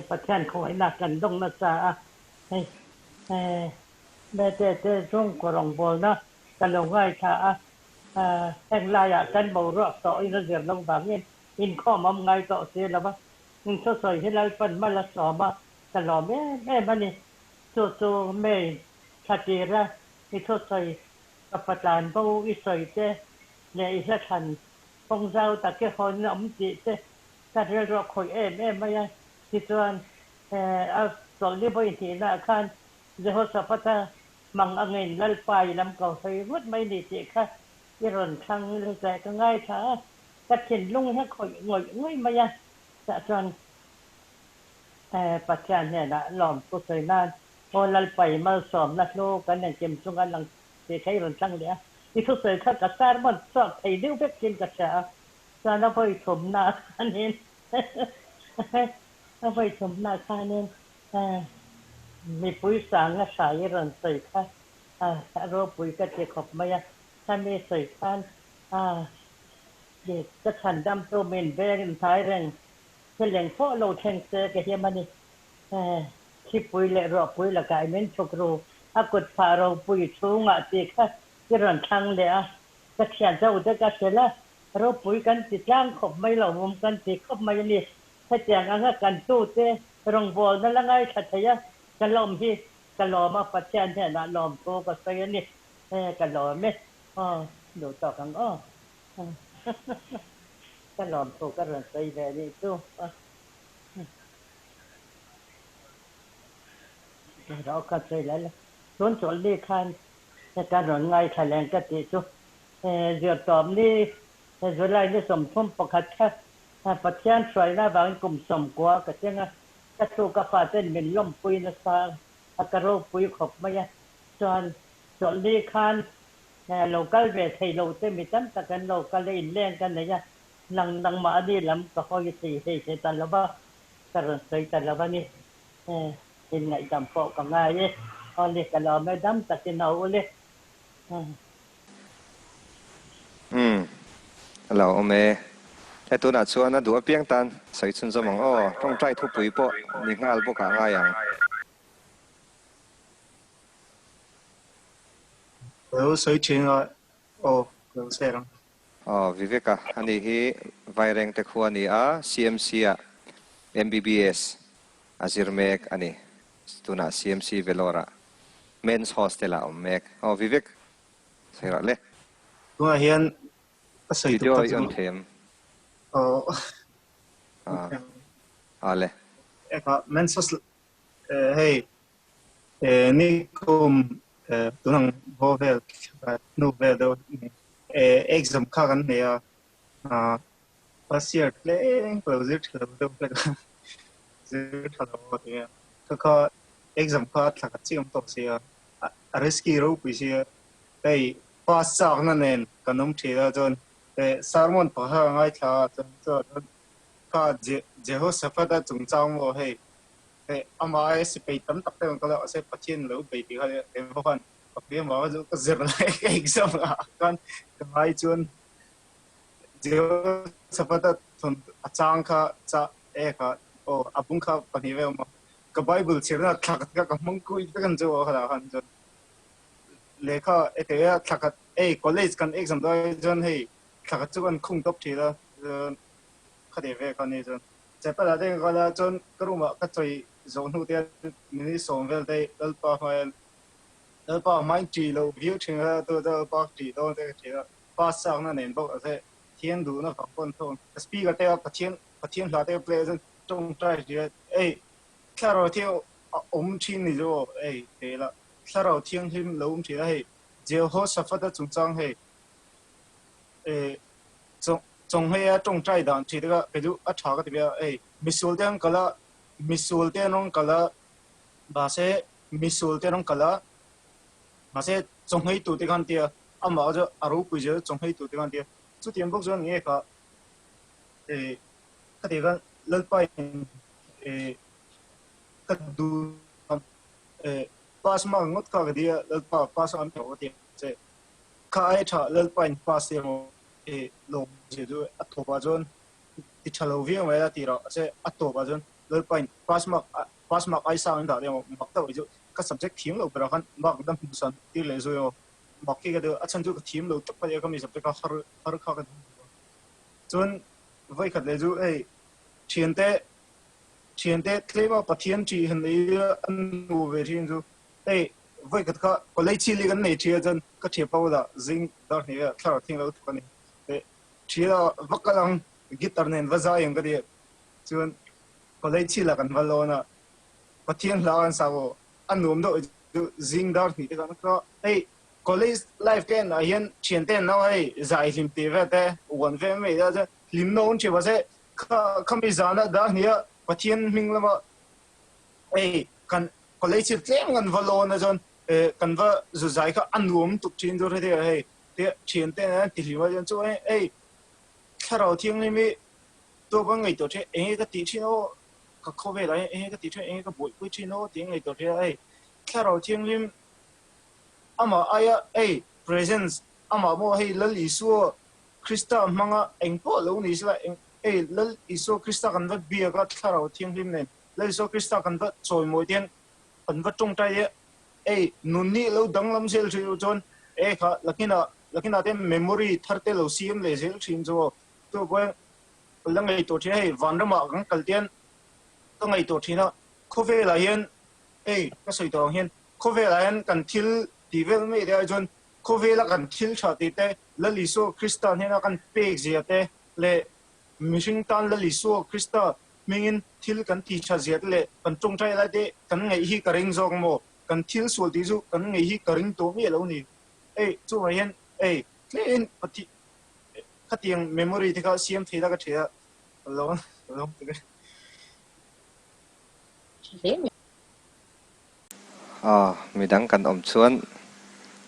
Pathian khawngaihna kan dawng nasa a, hei Mete te chhungkaw rawngbawlna ka lo ngaithla a, heng laiah kan boruak tawh in a zir lo vangin inkhawm awm ngai tawh si lo va, in thusawi hi Lalpan hma la sawm a, ka lawm em em a ni. Chu chu May thla tira i thusawi Ka patlan bo i sawi te leh i hla thlan kawng zau tak i hawn awm tih te ka rilru a khawih em em mai a. Tichuan, a chawlhni vawi hnihnaah khan Jehoshaphat-a mang angin Lalpa i lam ko sawi vut mai ni tih kha i rawn thlang leh ka ngaithla a, ka thinlung hi a khawih ngawih ngawih mai a. Tah chuan Pathian hnenah lawmthu sawi nan Aw Lalpa i malsawmna hlu kan engkim chunga lang tih kha i rawn tlang leh a, i thusawi kha ka sermon chhuak thei deuh vek thin ka hria a, chuan a vawi thumna khanin a vawi thumna khanin mipui sanga hrai i rawn sawi kha a ropui ka ti khawp mai a, khami sawi khan ka chhandamtu min veng in hnai reng thil engpawh lo thleng se ka him a ni. Thlipui leh ruahpui lakah i min chhuk ru, a kut phah ropui chhungah tih kha i rawn thlang leh a, ka thian zo te ka hrilh a, ropui kan ti tlang khawp mai lo, vum kan ti khawp mai a ni. Hetiang anga kan tute rawngbawlna la ngaithla thei a, ka lawm hi ka lawm a, Pathian hnenah lawmthu ka sawi a ni. Ka lawm e, aw duh tawk ang aw. Ka lawmthu ka rawn sawi ve nih chu. Tun chawlhni khan ka rawn ngaithla leng ka tih chu zirtawp ni July ni 31 kha Pathian hruaina avangin kum 90 ka teng a, ka thu ka faten min lawmpui nasa a, ka ropui khawp mai a. Chuan chawlhni khan lo kal ve thei lo te mi tam tak an lo kal a, inleng ka nei a, Nang nangmahni lam ka hawi thei thei thei ta lo va, ka rawn sawi ta lo a ni. In ngaihdam pawh ka ngai e. Aw le, ka lawm e, dam takin a u le. Umm, a lo awm e. He tunah chuan a duh apiang tan sawi chhunzawm ang aw, tawngtai thupui pawh ni nghal bawkah ngai ang. Ka lo sawi thin a, aw ka lo share ang. Aw, Viveka, ani hi Vairengte khua a ni a, CMC-ah MBBS a zir mek a ni. Tunah CMC Vellore-ah Men's Hostel-ah a awm mek. Aw, Vivek, sawi rah le. Tunah hian ka sawi tuk tak chu. Video i on thei em? Aw. Aw le. Eka, Men's Hostel, hei Nikum tunang haw vel hnu vel deuh exam kha kan nei a, first year tleng ka lo zir tha lo deuh hlek a, zir tha lo a ti a, kha kha exam kha a thla khat chiah awm tawh si a, a risky ropui si a, hei pass chak na nen kan awm thin a chuan sermon pakhat a ngaithla a chuan kha Jehoshaphat-a chungchang maw hei Hei amah ai sipai tam tak te rawn kal a, mahse Pathian lo bei tih kha keimah khan ka hria mah chu ka zir lai ka exam ah khan ka ngai chuan Jehoshaphat-a thawn a chang kha cha e kha aw a bung kha pahnih ve awm a, ka Bible chhirna thla khat kha ka hmang kui vek ang chu aw kha khan chuan lehkha e thei a thla khat ei college kan exam dawn chuan hei thla khat chu kan khung tawp thin a chuan kha tih ve kha ni chuan. Chapel ah te ka kal a, chuan ka room ah ka chawi zawh hnu te hian minute sawm vel te Lalpa hmaiin Lalpa hmain ṭih loh viau ṭhin kha tu chu Lalpa ṭih dawn te ka ṭih a, pass chakna nen bawk a se Pathian duhna vang pawn thawm ka speaker te a Pathian Pathian hla te ka play a chuan tawngtai hria ei thlarau thiang a awm ṭhin ni chu aw ei te ila thlarau thianghlim lo awm ṭhin a hei Jehoshaphat-a chungchang hei Chawnghei a tawngtai dan tih te kha kei chu a tha ka ti ve a, hei misual te an kal a, misual te an rawn kal a, mahse misual te an rawn kal a, mahse chawnghei tur te khan tia amah chu a ropui zel chawnghei tur te khan tia chutiang bawk chuan nge kha khati khan Lalpa in ka duh pass mak ngawt kha ka ti a, Lalpa pass an tawh ka ti ang che. Kha ai tha Lalpa in pass emaw i lawm zia chu a tawpah chuan ti tha lo viau mai a ti rah se a tawpah chuan Lalpa in pass mark pass mark ai sang in dah emaw mak deuh chu ka subject thiam lo berah khan mark dang hmuh san tir leh zui emaw mak hi ka ti a chhan chu ka thiam lo tak a nia ka mi subject a har har kha ka ti chuan vawikhat leh chu hei thiante thiante tlema Pathian ṭih han nei a nu ve ṭhin chu Hei vawikhat kha college hi li kan nei ṭhia chuan ka ṭhia pa bulah zing dar hnih ah thlarau thing lo thawk a ni. Hei ṭhia va kal ang guitar nen va zai ang ka ti a chuan college hi la kan va lawn a Pathian hla kan sak aw a nuam deuh chu zing dar hnih te khan ka hei college life ka en ah hian ṭhian te an nau hei zai hlim tih vel te uan ve mai a chuan hlim na awm ṭhin mahse kha khami zana dar hnih ah Pathian hming lama hei kan College hi tlem kan va lawn a chuan kan va zu zai kha a nuam tuk thin chu hre hei te thian te an ti hlim a chuan chu hei thlarau thianghlim hi tawp an ngaihtuah thin eng nge ka tih thin aw ka khawvel ah hian eng nge ka tih thin eng nge ka buaipui thin aw tih an ngaihtuah thin a hei thlarau thianghlim amah aia hei presence amah maw hei Lal Isua Krista hmanga eng pawh lo ni sela hei Lal Isua Krista kan va biak a thlarau thianghlim nen Lal Isua Krista kan va chawimawi te hian kan va tawngtai e, ei nun nih lo danglam zel thin u chuan e kha lakinah lakinah te memory thar te lo siam leh zel thin chu aw chu pawh la ngaihtuah thin a hei vanramah kan kal te hian ka ngaihtuah thin a khawvelah hian hei ka sawi tawh ang hian khawvelah hian kan thil tih vel mai te ai chuan khawvela kan thil tha tih te Lal Isua Krista hnena kan pek zia te leh Mihring tan Lal Isua Krista hmingin thil kan ti tha zia te leh kan tawngtai lai te kan ngaih hi ka ring zawk maw? Kan thil sual tih chu kan ngaih hi ka ring tawh miah lo ni. Ei, chuvang hian ei, tlein Pathi khatiang memory te kha siam thei la ka thei a, ka lo ka lo ti ve. Aw, midang kan awm chuan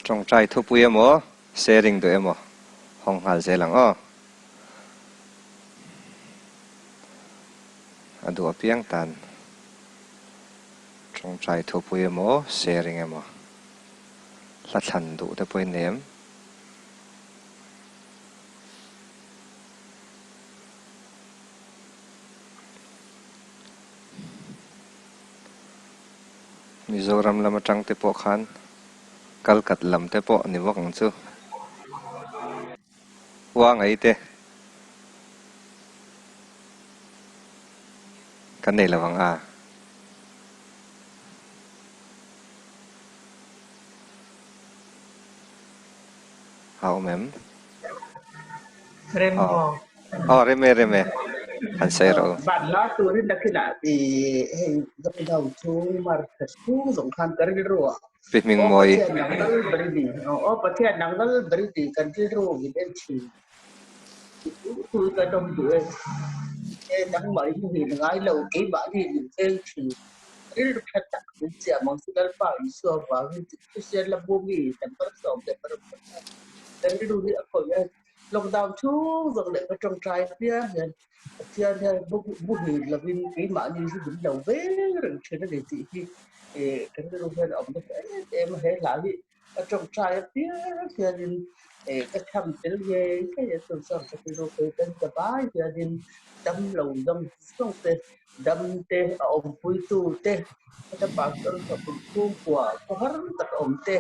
tawngtai thupui emaw, sharing duh emaw hawng nghal zel ang aw. A duh apiang tan tawngtai thupui emaw, sharing emaw hla thlan duh te pawhin nei em? Mizoram lam atang te pawh khan kalkat lam te pawh ni bawk ang chu. Uangai te kan nei lo ang a. A awm em? Rem maw? Aw rem e rem e han sawi rawh u. Van la turin nakinah i hei lockdown chhung March thla chhung zawng khan ka rilru ah Pi hming mawi. Aw Pathian nang lal ber i ni aw Pathian nang lal ber i ni kan rilru min en thin i tu tu i kan awm duh e e nangmah i hmuhin ngai lo keimahni min veng thin rilru tha tak min chiah ang chu Lalpa Isua vangin Kristian la bu mi number 16 kan rilru hi a khawih a. Lockdown chhung zawk leh ka tawngtai apiang hian Pathian hian muhil lovin keimahni hi min lo ve reng thin a ni tih hi kan rilru hian a awm nasa em em a. He hla hi ka tawngtai apiang hianin ka chham tel ngei ngei a, chu chuan ka rilru phei kan ta vai hianin dam lo zawng zawng te, dam te, a awmpuitu te, heta pastor thawkpui chhungkua khawhar tak awm te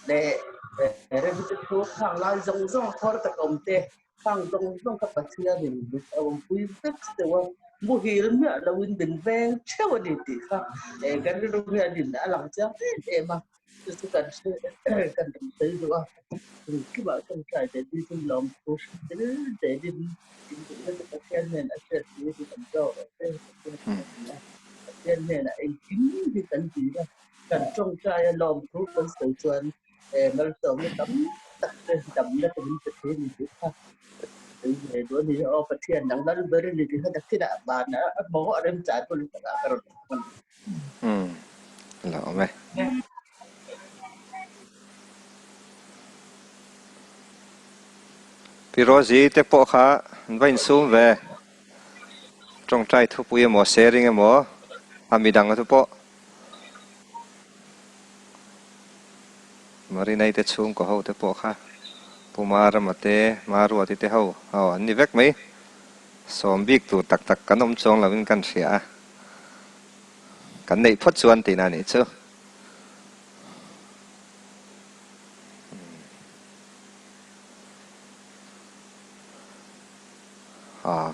leh remte thu khang lai zawng zawng khawhar tak awm te khang zawng zawng kha Pathianin mit a awmpui vek deuh a. Muhil miah loin min veng theuh a ni tih kha kan rilru hianin a lang chiang em em a, chu chu kan kan rawn sawi duh a, engkimah tawngtai leh dil lawmthu hrim zelin induhna chu Pathian nen a hriat thu hi kan zawk ang che, Pathian a ni a, Pathian hnenah engkim hi kan dil a, kan tawngtai a lawmthu kan sawi chuan malsawmna tam tak te damna te min pe thei a ni tih kha sawi ve duh a ni. Aw Pathian nang lal ber i ni tih kha nakin ah van a hmawng a remchan hun takah ka rawn awm a ni. Umm la awm e. Pi Rosie te pawh kha an va insum ve. Tawngtai thupui emaw sharing emaw a midang te pawh. Marinai te chhungkaw ho te pawh kha Pu Marama te, Maruati te ho aw an ni vek mai. Sawm bik tur tak tak kan awm chuang lovin kan hria a, kan neih phawt chuan tihna a nih chu. Aw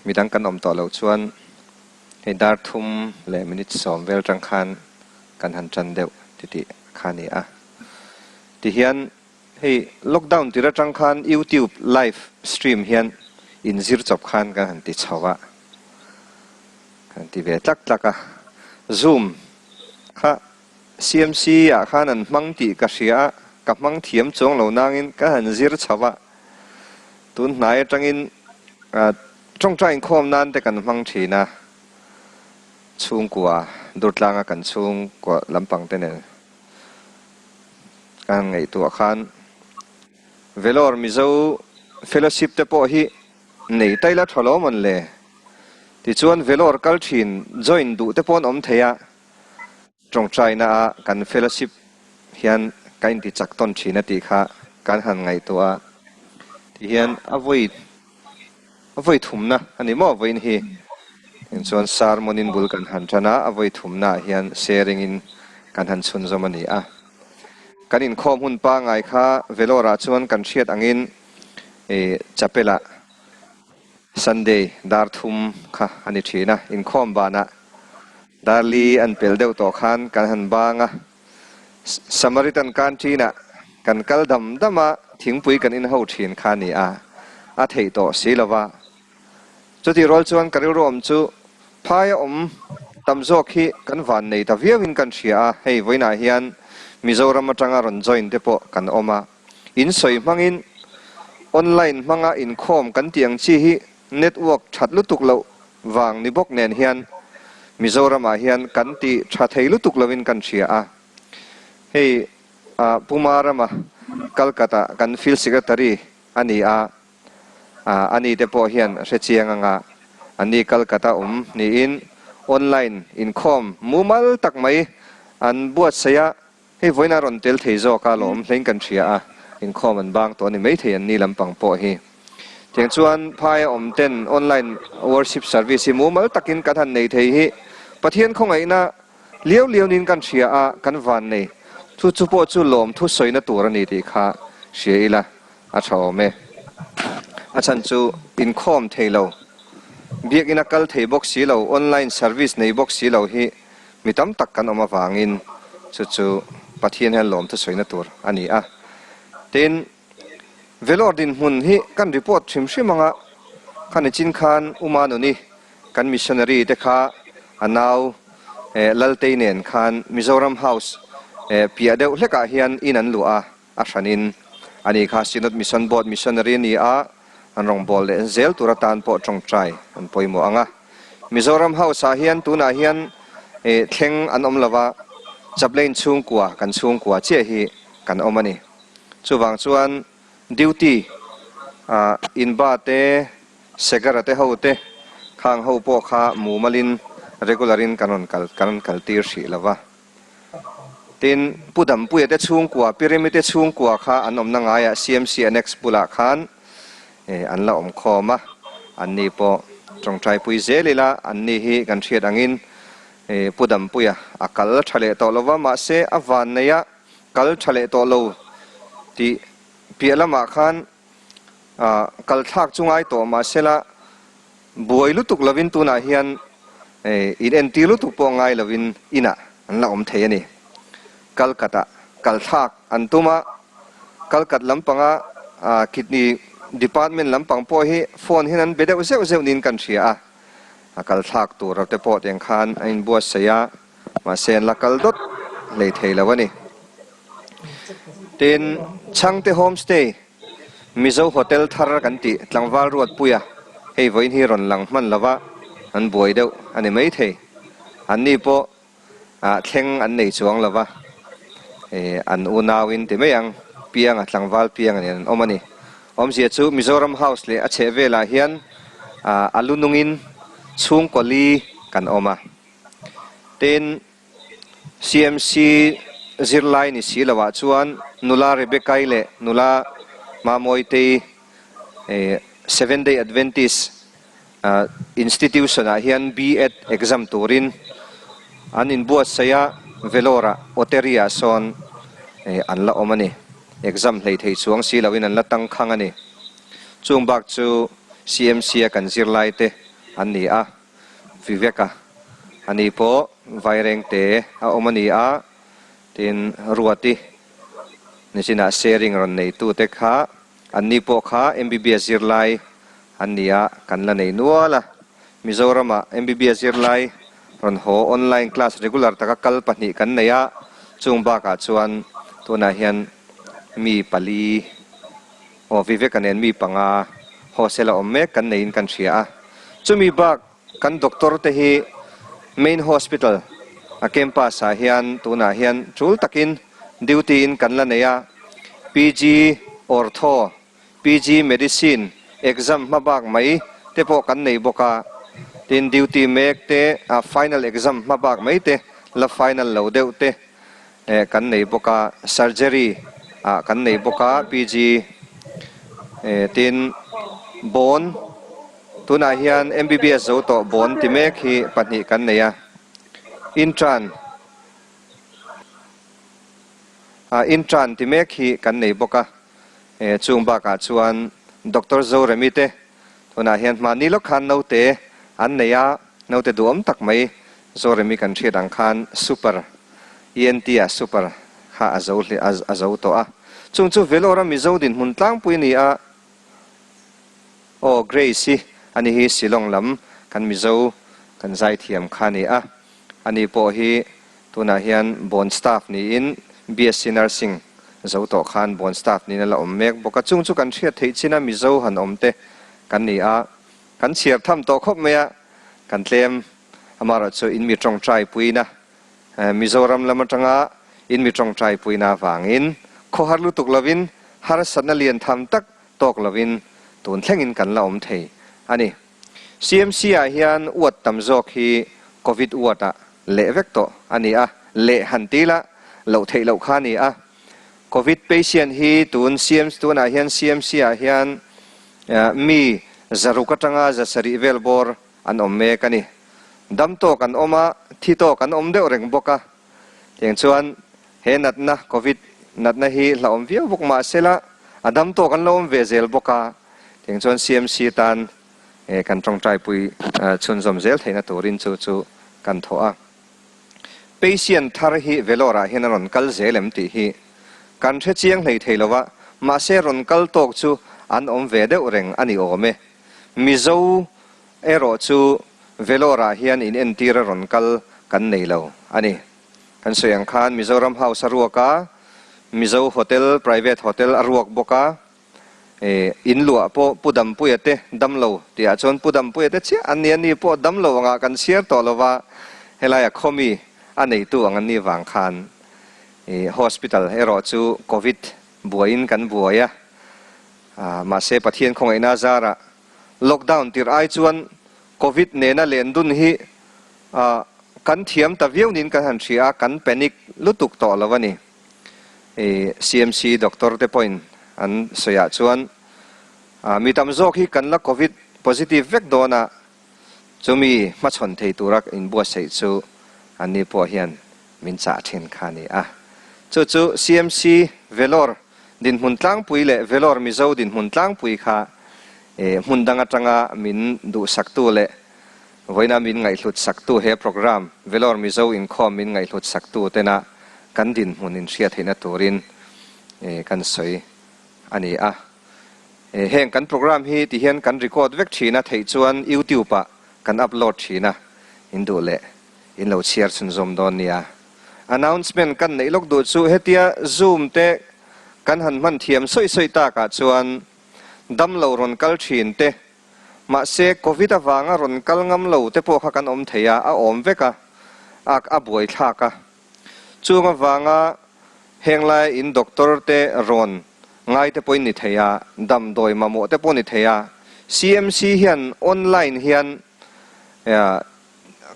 midang kan awm tawh loh chuan. Hei dar thum leh minute 10 vel tang khan kan han tan deuh titih kha a ni a. Tihian hei lockdown tir atang khan YouTube live stream hian inzir chawp khan kan han ti chho a, kan ti ve tlak tlak a. Zoom kha CMC ah khan an hmang tih ka hria a, ka hmang thiam chuang lo nangin ka han zir chho a. Tun hnai atangin Tawngtai inkhawm nan te kan hmang thin a, chhungkua Durtlanga kan chhungkua lampang te nen kan ngaihtuah khan Vellore Mizo Fellowship te pawh hi nei ta ila tha lo mawn le? Tichuan Vellore kal thin join duh te pawh an awm thei a, tawngtaina ah kan fellowship hian ka inti chak tawn thin a tih kha kan han ngaihtuah a, tihian a vawi A vawi thumna a ni maw vawiin hi? Eng chuan sermon in bul kan han tan a, a vawi thumna ah hian sharing in kan han chhunzawm a ni a. Kan inkhawm hun pangai kha Vellore ah chuan kan hriat angin i chapel ah Sunday dar thum kha a ni thin a, inkhawm banah dar li an pel deuh tawh khan kan han bang a. Samaritan canteen ah kan kal dam dam a, thingpui kan in ho thin kha a ni a, a theih tawh si lo va. Chutih rual chuan ka rilru awm chu phaia awm tam zawk hi kan van nei ta viau in kan hria a, hei vawiinah hian Mizoram atanga rawn join te pawh kan awm a, in sawi hmangin online hmanga inkhawm kan tih ang chi hi Network that lutuk loh vang ni bawk nen hian Mizoramah hian kan ti tha thei lutuk loin kan hria a. Hei Puma rama Calcutta kan field secretary a ni a, ani te pawh hian hre chiang anga ani Calcutta awm niin online inkhawm mumal tak mai an buatsaih a, hei vawiin a rawn tel thei zawk a lawm hlein kan hria a, inkhawm an bang tawh a ni maithei an ni lampang pawh hi. Tiang chuan phaia awm ten online worship service hi mumal takin kan han nei thei hi Pathian khawngaihna liau liau niin kan hria a, kan van nei. Chu chu pawh chu lawmthu sawina tur a ni tih kha hria ila a tha awm e. A chhan chu inkhawm thei lo, biakina kal thei bawk si lo, online service nei bawk si lo hi mi tam tak kan awm avangin chu chu Pathian hian lawmthu sawina tur a ni a. Tin, Vellore dinhmun hi kan report hrim hrim anga kha nichin khan Uma Nuni kan missionary te kha a nau Laltei nen khan Mizoram House piah deuh hlekah hian in an luah a, a hranin ani kha Synod Mission Board missionary a ni a, an rawngbâwl leh zel tur atan pawh tawngtai an pawimawh ang a. Mizoram House ah hian tunah hian thleng an awm lova, Chaplain chhungkua kan chhungkua chiah hi kan awm a ni. Chuvang chuan duty ah inba te, Segara te ho te, khang ho pawh kha mumalin regular in kan rawn kal kan rawn kal tir hrih lo va. Tin, Pu Dampuia te chhungkua, Pi Remi te chhungkua kha an awmna ngaiah CMC Annex bulah khan an la awm khawm a, anni pawh tawngtaipui zel ila anni hi kan hriat angin Pu Dampuia a kal tha leh tawh lo va, mahse a vanneih a, Kal tha leh tawh lo tih piah lamah khan Kal thlak chu ngai tawh mahsela buai lutuk lovin tunah hian in entir lutuk pawh ngai lovin inah an la awm thei a ni. Kalkatah kal thlak an tum a, Kalkat lampanga kidney department lampang pawh hi phone hian an be deuh zeuh zeuh niin kan hria a, a kal thlak tur te pawh tiang khan a inbuatsaih a, mahse an la kal dawt hlei thei lo a ni. Tin, Chhangte Homestay Mizo Hotel thar kan tih tlangval Ruatpuia hei vawiin hi rawn lang hman lova an buai deuh a ni maithei. Anni pawh thleng an nei chuang lova an unauin ti mai ang Pianga tlangval Pianga nen an awm a ni. Awmzia chu Mizoram House leh a chheh velah hian a lu nungin chhungkaw li kan awm a. Tin, CMC zirlai ni si loah chuan nula Rebecca-i leh nula Mamawitei Seventh Day Adventist Institution-ah hian B.Ed exam turin an inbuatsaih a, Vellore-ah Ottery-ah sawn an la awm a ni. Exam hlei thei chuang si loin an la tangkhang a ni. Chung bak chu CMC-a kan zirlaite an ni a. Viveka, ani pawh Vairengte a awm a ni a, tin Ruati nichinah sharing rawn neitute kha anni pawh kha MBBS zirlai an ni a, kan la nei nual a. Mizoramah MBBS zirlai rawn haw online class regular taka kal pahnih kan nei a, chung bakah chuan tunah hian mi pali Aw Viveka nen mi panga hostel a awm mek kan neiin kan hria a, chumi bak kan doctor te hi main hospital a campus ah hian tunah hian tul takin duty in kan la nei a, PG Ortho, PG Medicine exam hma bak mai te pawh kan nei bawk a, tin duty mek te a final exam hma bak mai te la final lo deuh te kan nei bawk a, surgery ah kan nei bawk a, PG tin bawn tunah hian MBBS zo tawh bawn ti mek hi pahnih kan nei a, intern ah intern ti mek hi kan nei bawk a, chung bakah chuan Doctor Zoremi te tunah hian hmahni lawk khan naute an nei a, naute duhawm tak mai Zoremi kan hriat ang khan super ENT ah super kha a zo hle a zo tawh a. Chung chu Vellore a Mizo dinhmun tlangpui a ni a. Aw Grace hi ani hi Shillong lam kan Mizo kan zaithiam kha a ni a. Ani pawh hi tunah hian Bond staff niin BSc Nursing zo tawh khan Bond staff niin a la awm mek bawk a. Chung chu kan hriat theih chin a Mizo han awm te kan ni a. Kan chhiar tham tawh khawp mai a, kan tlem. Amaherawhchu in mi tawngtai puina, Mizoram lam atanga in mi tawngtai puina avangin khawhar lutuk lovin harsatna lian tham tak tawk lovin tun thlengin kan la awm thei a ni. CMC ah hian uat tam zawk hi Covid uat ah leh vek tawh a ni a, leh han ti la loh theih loh kha a ni a. Covid patient hi tun CMC tunah hian CMC ah hian mi zaruk atanga zasarih vel bawr An awm mek a ni. Dam tawk an awm a, thi tawk an awm deuh reng bawk a. Tiang chuan he natna, Covid natna hi hlauhawm viau bawk mah sela, a dam tawk an lo awm ve zel bawk a. Tiang chuan CMC tan kan tawngtaipui chhunzawm zel theihna turin chu chu kan thawh a. Patient thar hi Vellore ah hian a rawn kal zel em tih hi kan hre chiang hlei thei lo a, mahse rawn kal tawk chu an awm ve deuh reng a ni awm e. Mizo erawh chu Vellore-ah hian in entir a rawn kal kan nei lo a ni. Kan sawi ang khan Mizoram House a ruak a, Mizo Hotel, Private Hotel a ruak bawk a, in luah pawh Pu Dampuia te damlo tihah chuan Pu Dampuia te chiah an ni a, ni pawh damlo angah kan chhiar tawh lo va, helaia khawmi a neitu ang an nih vang khan Hospital erawh chu Covid buaiin kan buai a. Mahse Pathian khawngaihna zarah lockdown tirh ai chuan Covid nena len dun hi kan thiam ta viau niin kan han hria a, kan panic lutuk tawh lo a ni. CMC doctor te pawhin an sawiah chuan mi tam zawk hi kan la Covid positive vek dawn a, chumi hmachhawn thei tura inbuatsaih chu anni pawh hian min chah thin kha a ni a. Chu chu CMC Vellore. Dinhmun tlangpui leh Vellore Mizo dinhmun tlangpui kha hmun dang atanga min duhsaktu leh vawiina min ngaihhlut saktu he program Vellore Mizo inkhawm min ngaihhlut saktu tena kan dinhmun inhriat theihna turin kan sawi a ni a. Heng kan program hi ti hian kan record vek thin a, theih chuan YouTube ah kan upload thin a, in duh leh in lo chhiar chhunzawm dawn nia. Announcement kan neih lawk duh chu hetia Zoom te kan han hman thiam sawi sawi takah chuan damlo rawn kal thin te, mahse Covid avanga rawn kal ngam lo te pawh kha kan awm thei a, a awm vek a, a a buaithlak a. Chung avanga henglai in doctor te rawn ngai te pawhin ni thei a, damdawi mamawh te pawh ni thei a, CMC hian online hian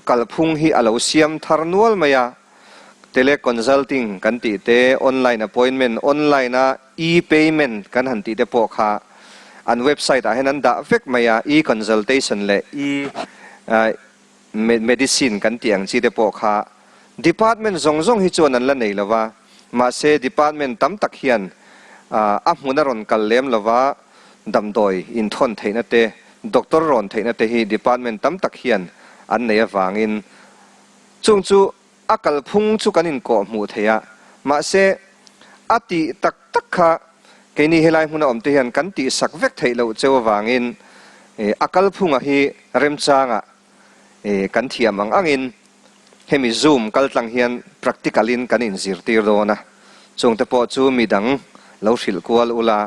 kalphung hi a lo siam thar nual mai a, teleconsulting kan tih te, online appointment, online a e-payment kan han tih te pawh kha an website ah hian an dah vek mai a, e-consultation leh e-medicine kan tih ang chi te pawh kha department zawng zawng hi chuan an la nei lo va, mahse department tam tak hian a hmun a rawn kal lem lo va, damdawi inthawn theihna te, doctor rawn theihna te hi department tam tak hian an nei avangin chung chu a kalphung chu kan inkawh hmuh thei a, mahse a tih tak tak kha keini helai hmuna awm te hian kan tihsak vek theih loh cheu avangin a kalphunga hi remchangah kan thiam ang angin hemi zoom kaltlang hian practical in kan inzirtir dawn a, chungte pawh chu midang lo hrilh kual ula.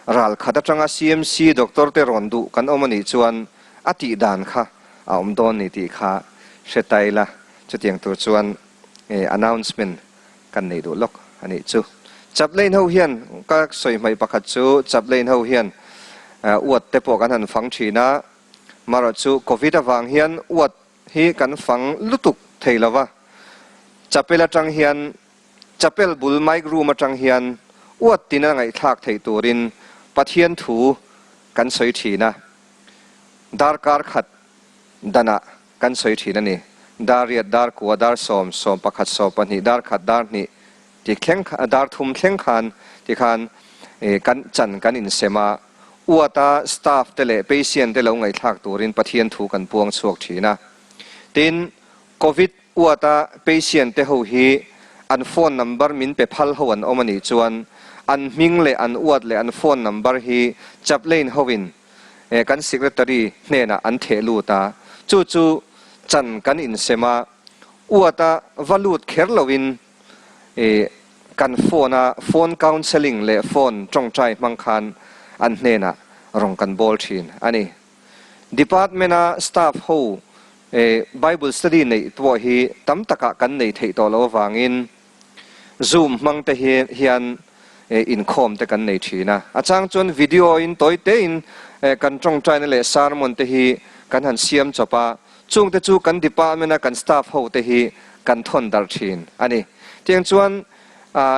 Ral khat atanga CMC doctor te rawn duh kan awm a nih chuan a tih dan kha a awm dawn ni tih kha hre ta ila, chutiang tur chuan announcement kan nei duh lawk a nih chu. Chaplain ho hian ka sawi hmaih pakhat chu chaplain ho hian uat te pawh kan han fang thin a, marawh chu covid avang hian uat hi kan fang lutuk thei lova, chapel atang hian Chapel bul mic room atang hian uat tina ngaihthlak theih turin Pathian thu kan sawi thin a, darkar khat danah kan sawi thin a ni. Dar riat, dar kua, dar sawm, sawm pakhat, sawm pahnih, dar khat, dar hnih ti thleng dar thum thleng khan tikhan kan chan kan insem a, uata staff te leh patient te lo ngaihthlak turin Pathian thu kan puang chhuak thin a. Tin, Covid uata patient te ho hi an phone number min pe phal ho an awm a nih chuan an hming leh an uat leh an phone number hi chaplain ho in kan secretary hnenah an theh lut a, chu chu chan kan insem a, uata va lut kher lo in kan phone a phone counselling leh phone tawngtai hmang khan an hnenah rawn kan bawl thin a ni. Department a staff ho Bible study neih pawh hi tam takah kan nei theih tawh loh avangin Zoom hmang te hian inkhawm te kan nei thin a. A chang chuan video in tawi tein kan tawngtaina leh sermon te hi kan han siam chawp a, chung te chu kan department a kan staff ho te hi kan thawn darh thin a ni. Tiang chuan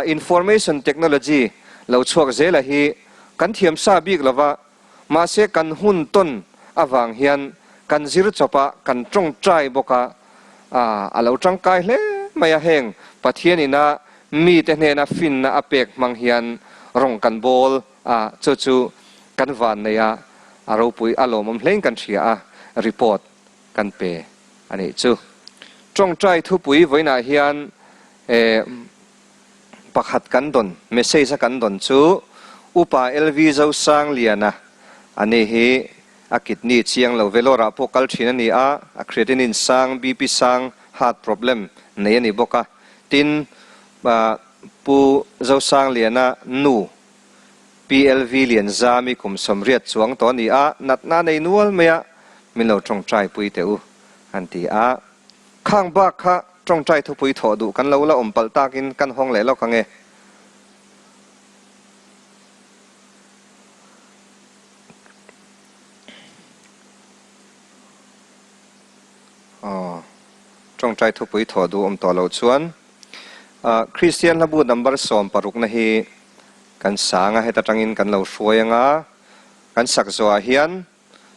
information technology lo chhuak zela hi kan thiam sa bik lova, Mahse kan hun tawn avang hian kan zir chawp a, kan tawngtai bawk a, a lo tangkai hle mai a, heng Pathian ina mite hnena finna a pek hmang hian rawng kan bawl a, chu chu kan van nei a, a ropui a lawmawm hlein kan hria a, report kan pe a nih chu. Tawngtai thupui vawiinah hian Pakhat kan dawn, message a kan dawn chu Upa LV Zosangliana a ni hi a kidney chiang lo Vellore ah pawh kal thin a ni a, a creatinine sang, BP sang, heart problem nei a ni bawk a. Tin, Pu Zosangliana nu PLV Lianzami kum sawmriat chuang tawh a ni a, natna a nei nual mai a, min lo tawngtai pui teh u an ti a. Khang bak kha tawngtai thupui thawh duh kan lo la awm palh takin kan hawng leh lawk ang e. Aw, tawngtai thupui thawh duh awm tawh loh chuan Kristian hlabu number 16 na hi kan sang a, heta tangin kan lo hruai ang a, kan sak zawhah hian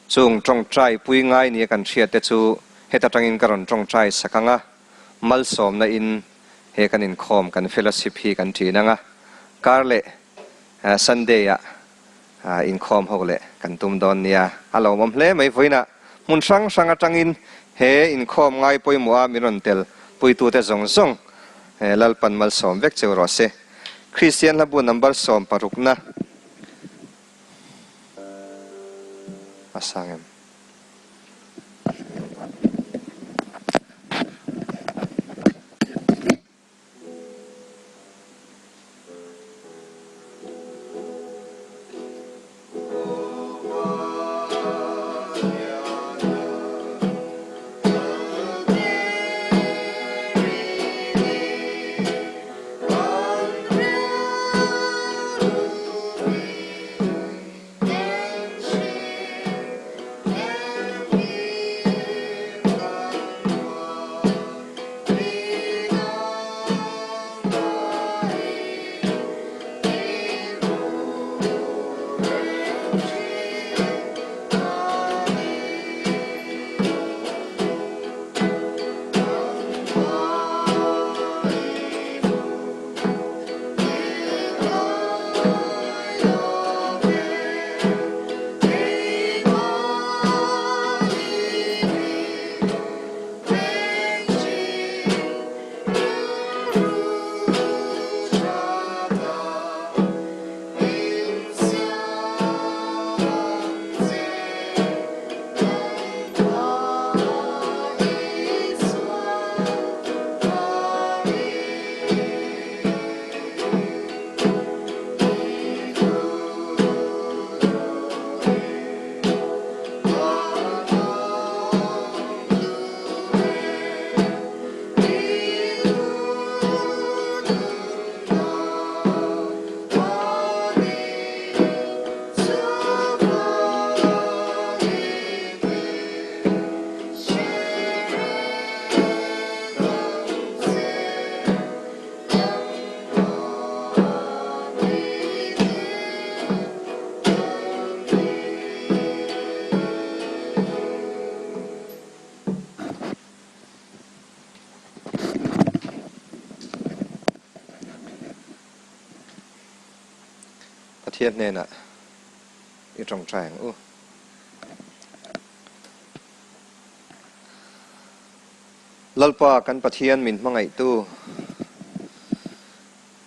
Chung tawngtai pui ngai nia kan hriat te chu heta tangin ka rawn tawngtai sak ang a, malsawmna in he kan inkhawm kan fellowship hi kan ṭin ang a, kar leh Sunday ah inkhawm ho leh kan tum dawn nia. A lawmawm hle mai vawiinah hmun hrang hrang atangin he inkhawm ngai pawimawh a min rawn tel puitute zawng zawng Lalpan malsawm vek cheu rawh se. Kristian hlabu number sawmparukna a sang em? Pathian hnenah i tawngtai ang u. Lalpa kan Pathian min hmangaihtu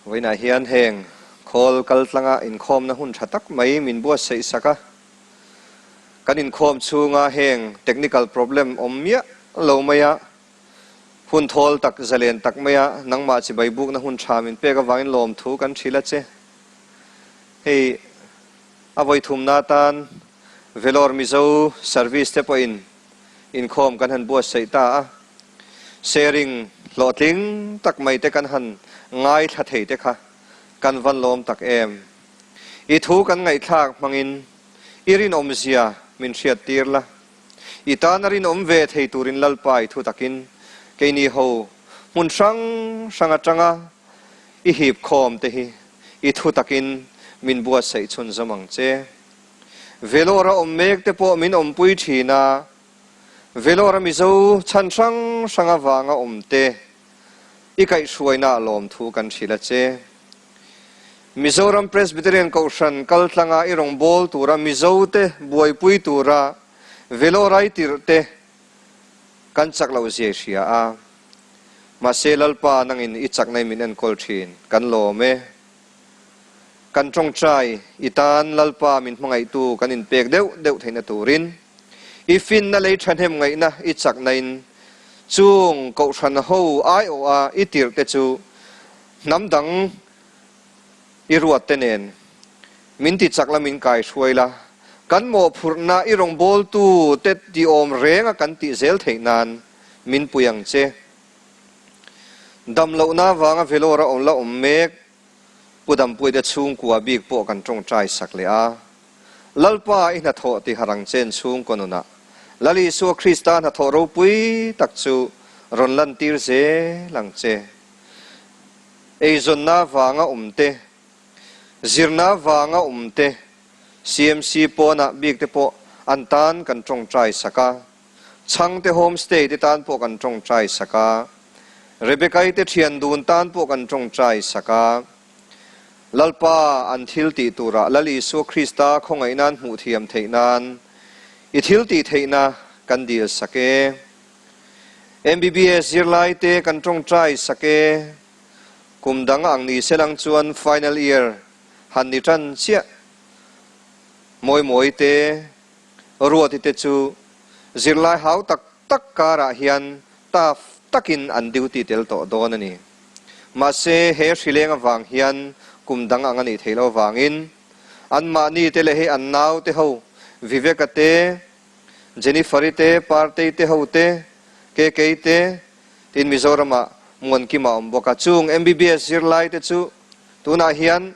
vawiinah hian heng khawl kal tlanga inkhawmna hun tha tak mai min buatsaih sak a. Kan inkhawm chhunga heng technical problem awm miah lo maia hun thawl tak zalen tak maia nangmah chibai bukna hun tha min pek avangin lawmthu kan hrilh a che. Hei a vawithumna atan Vellore Mizo Service te pawhin inkhawm kan han buatsaih ta a, sharing hlawhtling tak mai te kan han ngaithla thei te kha kan van lawm tak em. I thu kan ngaihthlak hmangin i rinawmzia min hriat tir la, i tana rinawm ve thei turin Lalpa i thu takin keini ho hmun hrang hrang atanga i hip khawm te hi i thu takin min buatsaih chhunzawm ang che. Vellore-a awm mek te pawh min awmpui thin a, Vellore-a Mizo chhan hrang hrang avanga awm te i kaihhruaina ah lawmthu kan hrilh a che. Mizoram Presbyterian Kohhran kaltlanga i rawngbâwl tura Mizo te buaipui tura Vellore-a i tirh te kan chak loh zia i hria a. Mahse Lalpa nangin i chakna i min enkawl thin, kan lawm e. Kan tawngtai i tan Lalpa min hmangaihtu kan inpek deuh deuh theihna turin, i finna lei thahnem ngaihna i chaknain chung kohhran ho aiawha i tirhte chu hnam dang i ruatte nen min ti chak la min kaihruai la, kan mawhphurhna i rawngbawltu te ti awm renga kan tih zel theih nan min pui ang che. Damlohna avanga Vellore-a awm la awm mek Pu Dampuite chhungkua bik pawh kan tawngtai sak leh a. Lalpa i hnathawh ti harang chen chhungkaw nunah Lal Isua Krista hnathawh ropui tak chu rawn lantir zel ang che. Eizawnna vanga awm te, zirna vanga awm te, CMC pawnah bik te pawh an tan kan tawngtai sak a. Chhangte homestay te tan pawh kan tawngtai sak a, Rebecca-i te thian dun tan pawh kan tawngtai sak a. Lalpa an thil tih turah Lal Isua Krista khawngaihna an hmuh thiam theih nan i thil tih theihna kan dil sak e. MBBS zirlai te kan tawngtai sak e. Kum dang ang ni selang chuan final year han ni tan chiah. Mawi mawi te, Ruati te chu zirlai hau tak tak karah hian tough takin an duty tel tawh dawn a ni. Mahse, he hrileng avang hian kum dang ang a nih theih loh avangin anmahni te leh hei an nau te ho, Viveka te, Jennifer-i te, Partei te ho te, Kekei te, tin Mizoramah Muankima a awm bawk a. Chung MBBS zirlai te chu tunah hian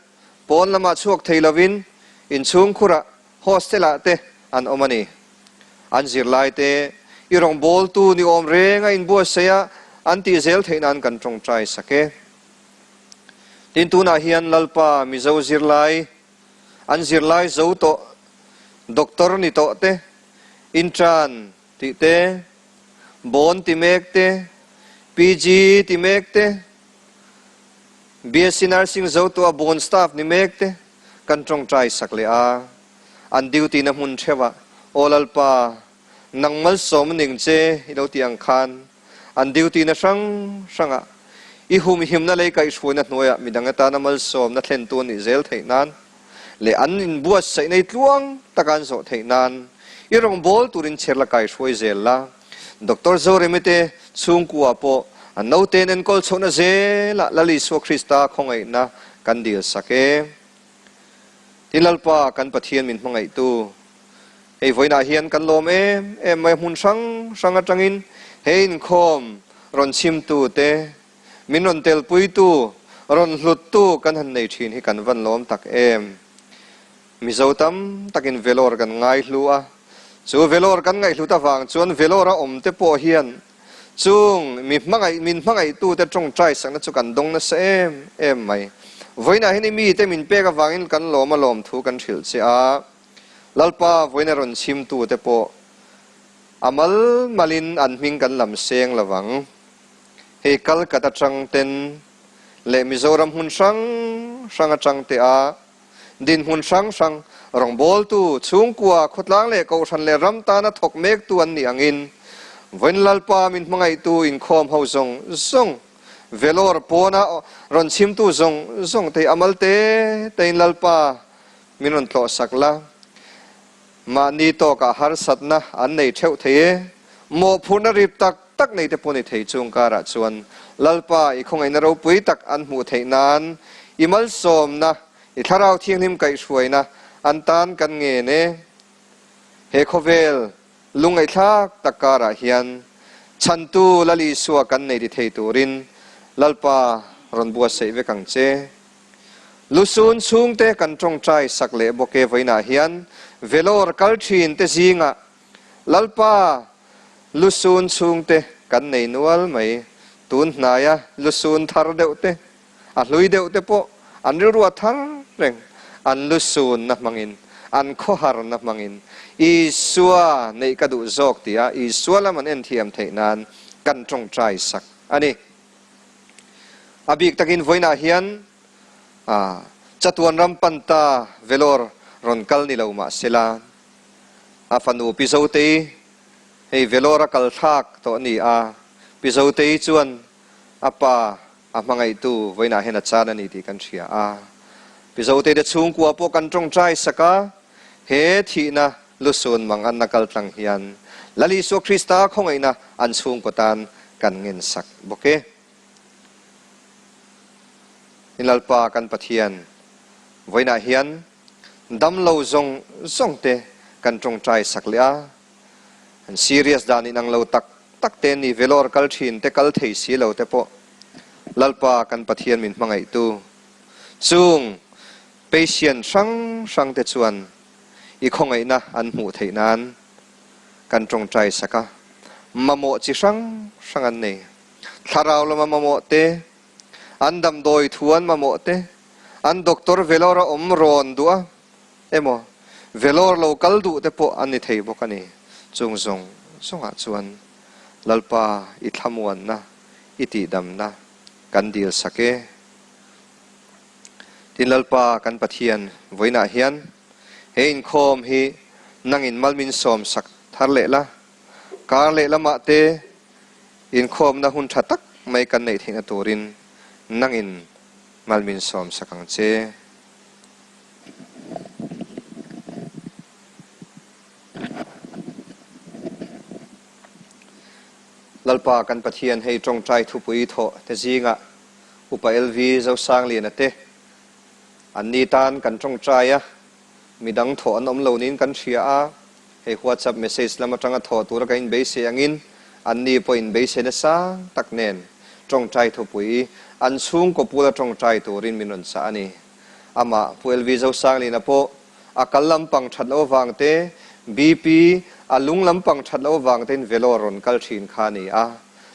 pawn lamah chhuak thei lovin inchhungkhurah Hostel-ah te an awm a ni. An zirlai te i rawngbawltu ni awm reng a inbuatsaih a, an tih zel theih nan kan tawngtai sak e. Tin, tunah hian Lalpa Mizo zirlai, an zirlai zo tawh, doctor ni tawh te, intern tih te, bawn ti mek te, PG ti mek te, BSc Nursing zo tawh a bawn staff ni mek te, Kan tawngtai sak leh a, an duty na hmun theuh ah, Aw Lalpa, nang malsawm ning che i lo ti ang khan, an duty na hrang hrang ah, i humhimna lei kaihhruaina hnuai ah midang atana malsawmna thlentu an nih zel theih nan leh an inbuatsaih nei tluang taka an zawh theih nan i rawngbâwl turin chher la kaihhruai zel la. Doctor Zoremi te chhungkua pawh an naute enkawl chhohna zelah Lal Isua Krista khawngaihna kan dil sak e. Tin Lalpa kan Pathian min hmangaihtu, hei vawiinah hian kan lawm em em mai hmun hrang hrang atangin he inkhawm rawn chhimtu te, min rawn telpuitu, rawn hluttu kan han nei thin hi kan van lawm tak em. Mizo tam takin Vellore kan ngaihlu a, chu Vellore kan ngaihhlut avang chuan Vellore a awm te pawh hian chung mi hmangaih min hmangaihtute tawngtai sakna chu kan dawng nasa em em mai. Vawiinah hian i mite min pek avangin kan lawm a lawm thu kan hrilh che a, Lalpa vawiina rawn chhimtute pawh a mal malin an hming kan lam seng lovang. Hei Kalkat atang ten leh Mizoram hmun hrang hrang atang te a, Dinhmun hrang hrang, rawngbawltu, chhungkua, khawtlang leh kohhran leh ram tana thawk mektu an nih angin, vawiin Lalpa min hmangaihtu inkhawm ho zawng zawng, Vellore pawna rawn chhimtu zawng zawng te hi amal te tein Lalpa min rawn tlawhsak la. Mahni tawkah harsatna an nei theuh thei e. Mawhphurhna rip tak tak nei te pawh ni thei chung karah chuan Lalpa i khawngaihna ropui tak an hmuh theih nan i malsawmna, i thlarau thianghlim kaihhruaina an tan kan ngen e. He khawvel lungngaihthlak tak karah hian chhantu Lal Isua kan nei ti thei turin Lalpa rawn buatsaih vek ang che. Lusun chhungte kan tawngtai sak leh bawk e vawiinah hian Vellore kal thin te zingah Lalpa lusun chhungte kan nei nual mai. Tun hnaia lusun thar deuh te, a hlui deuh te pawh an rilru a thar reng. An lusunna hmangin, an khawharna hmangin Isua neih ka duh zawk tia Isua lam an enthiam theih nan kan tawngtai sak a ni. A bik takin vawiinah hian chatuan ram panta Vellore rawn kal ni lo mah sela, a fanu Pi Zotei hei Vellore a kal thlak tawh a ni a, Pi Zotei chuan a pa a hmangaihtu vawiinah hian a chan a ni tih kan hria a. Pi Zotei te chhungkua pawh kan tawngtai sak a, he thihna lusun mang anna kal tlang hian Lal Isua Krista khawngaihna an chhungkaw tan kan ngen sak bawk e. Ni Lalpa kan Pathian, vawiinah hian damlo zawng zawng te kan tawngtai sak leh a, an serious dan inang lo tak tak te ni Vellore kal thin te kal thei si lo te pawh Lalpa kan Pathian min hmangaihtu chung patient hrang hrang te chuan i khawngaihna an hmuh theih nan kan tawngtai sak a, mamawh chi hrang hrang an nei. Thlarau lama mamawh te, an damdawi thu an mamawh te, an doctor Vellore a awm rawn duh a emaw Vellore lo kal duh te pawh an ni thei bawk a ni. Chung zawng zawngah chuan Lalpa i thlamuanna, i tihdamna kan dil sak e. Tin Lalpa kan Pathian vawiinah hian he inkhawm hi nangin malmin sawm sak thar leh la, kar leh lamah te inkhawmna hun tha tak mai kan neih theihna turin nangin malmin sawm sak ang che. Lalpa kan Pathian hei tawngtai thupui thawh te zingah Upa LV Zosangliana te an ni tan kan tawngtai a, midang thawh an awm lo niin kan hria a, hei WhatsApp message lam atanga thawh tura kan inbeisei angin an ni pawh inbeisei nasa tak nen tawngtai thupui an chhungkaw pula tawngtai turin min rawn chah a ni. Amah Pu LV Zosangliana pawh a kal lampang that loh avang te, BP a lung lampang that loh avang tein Vellore rawn kal thin kha a ni a.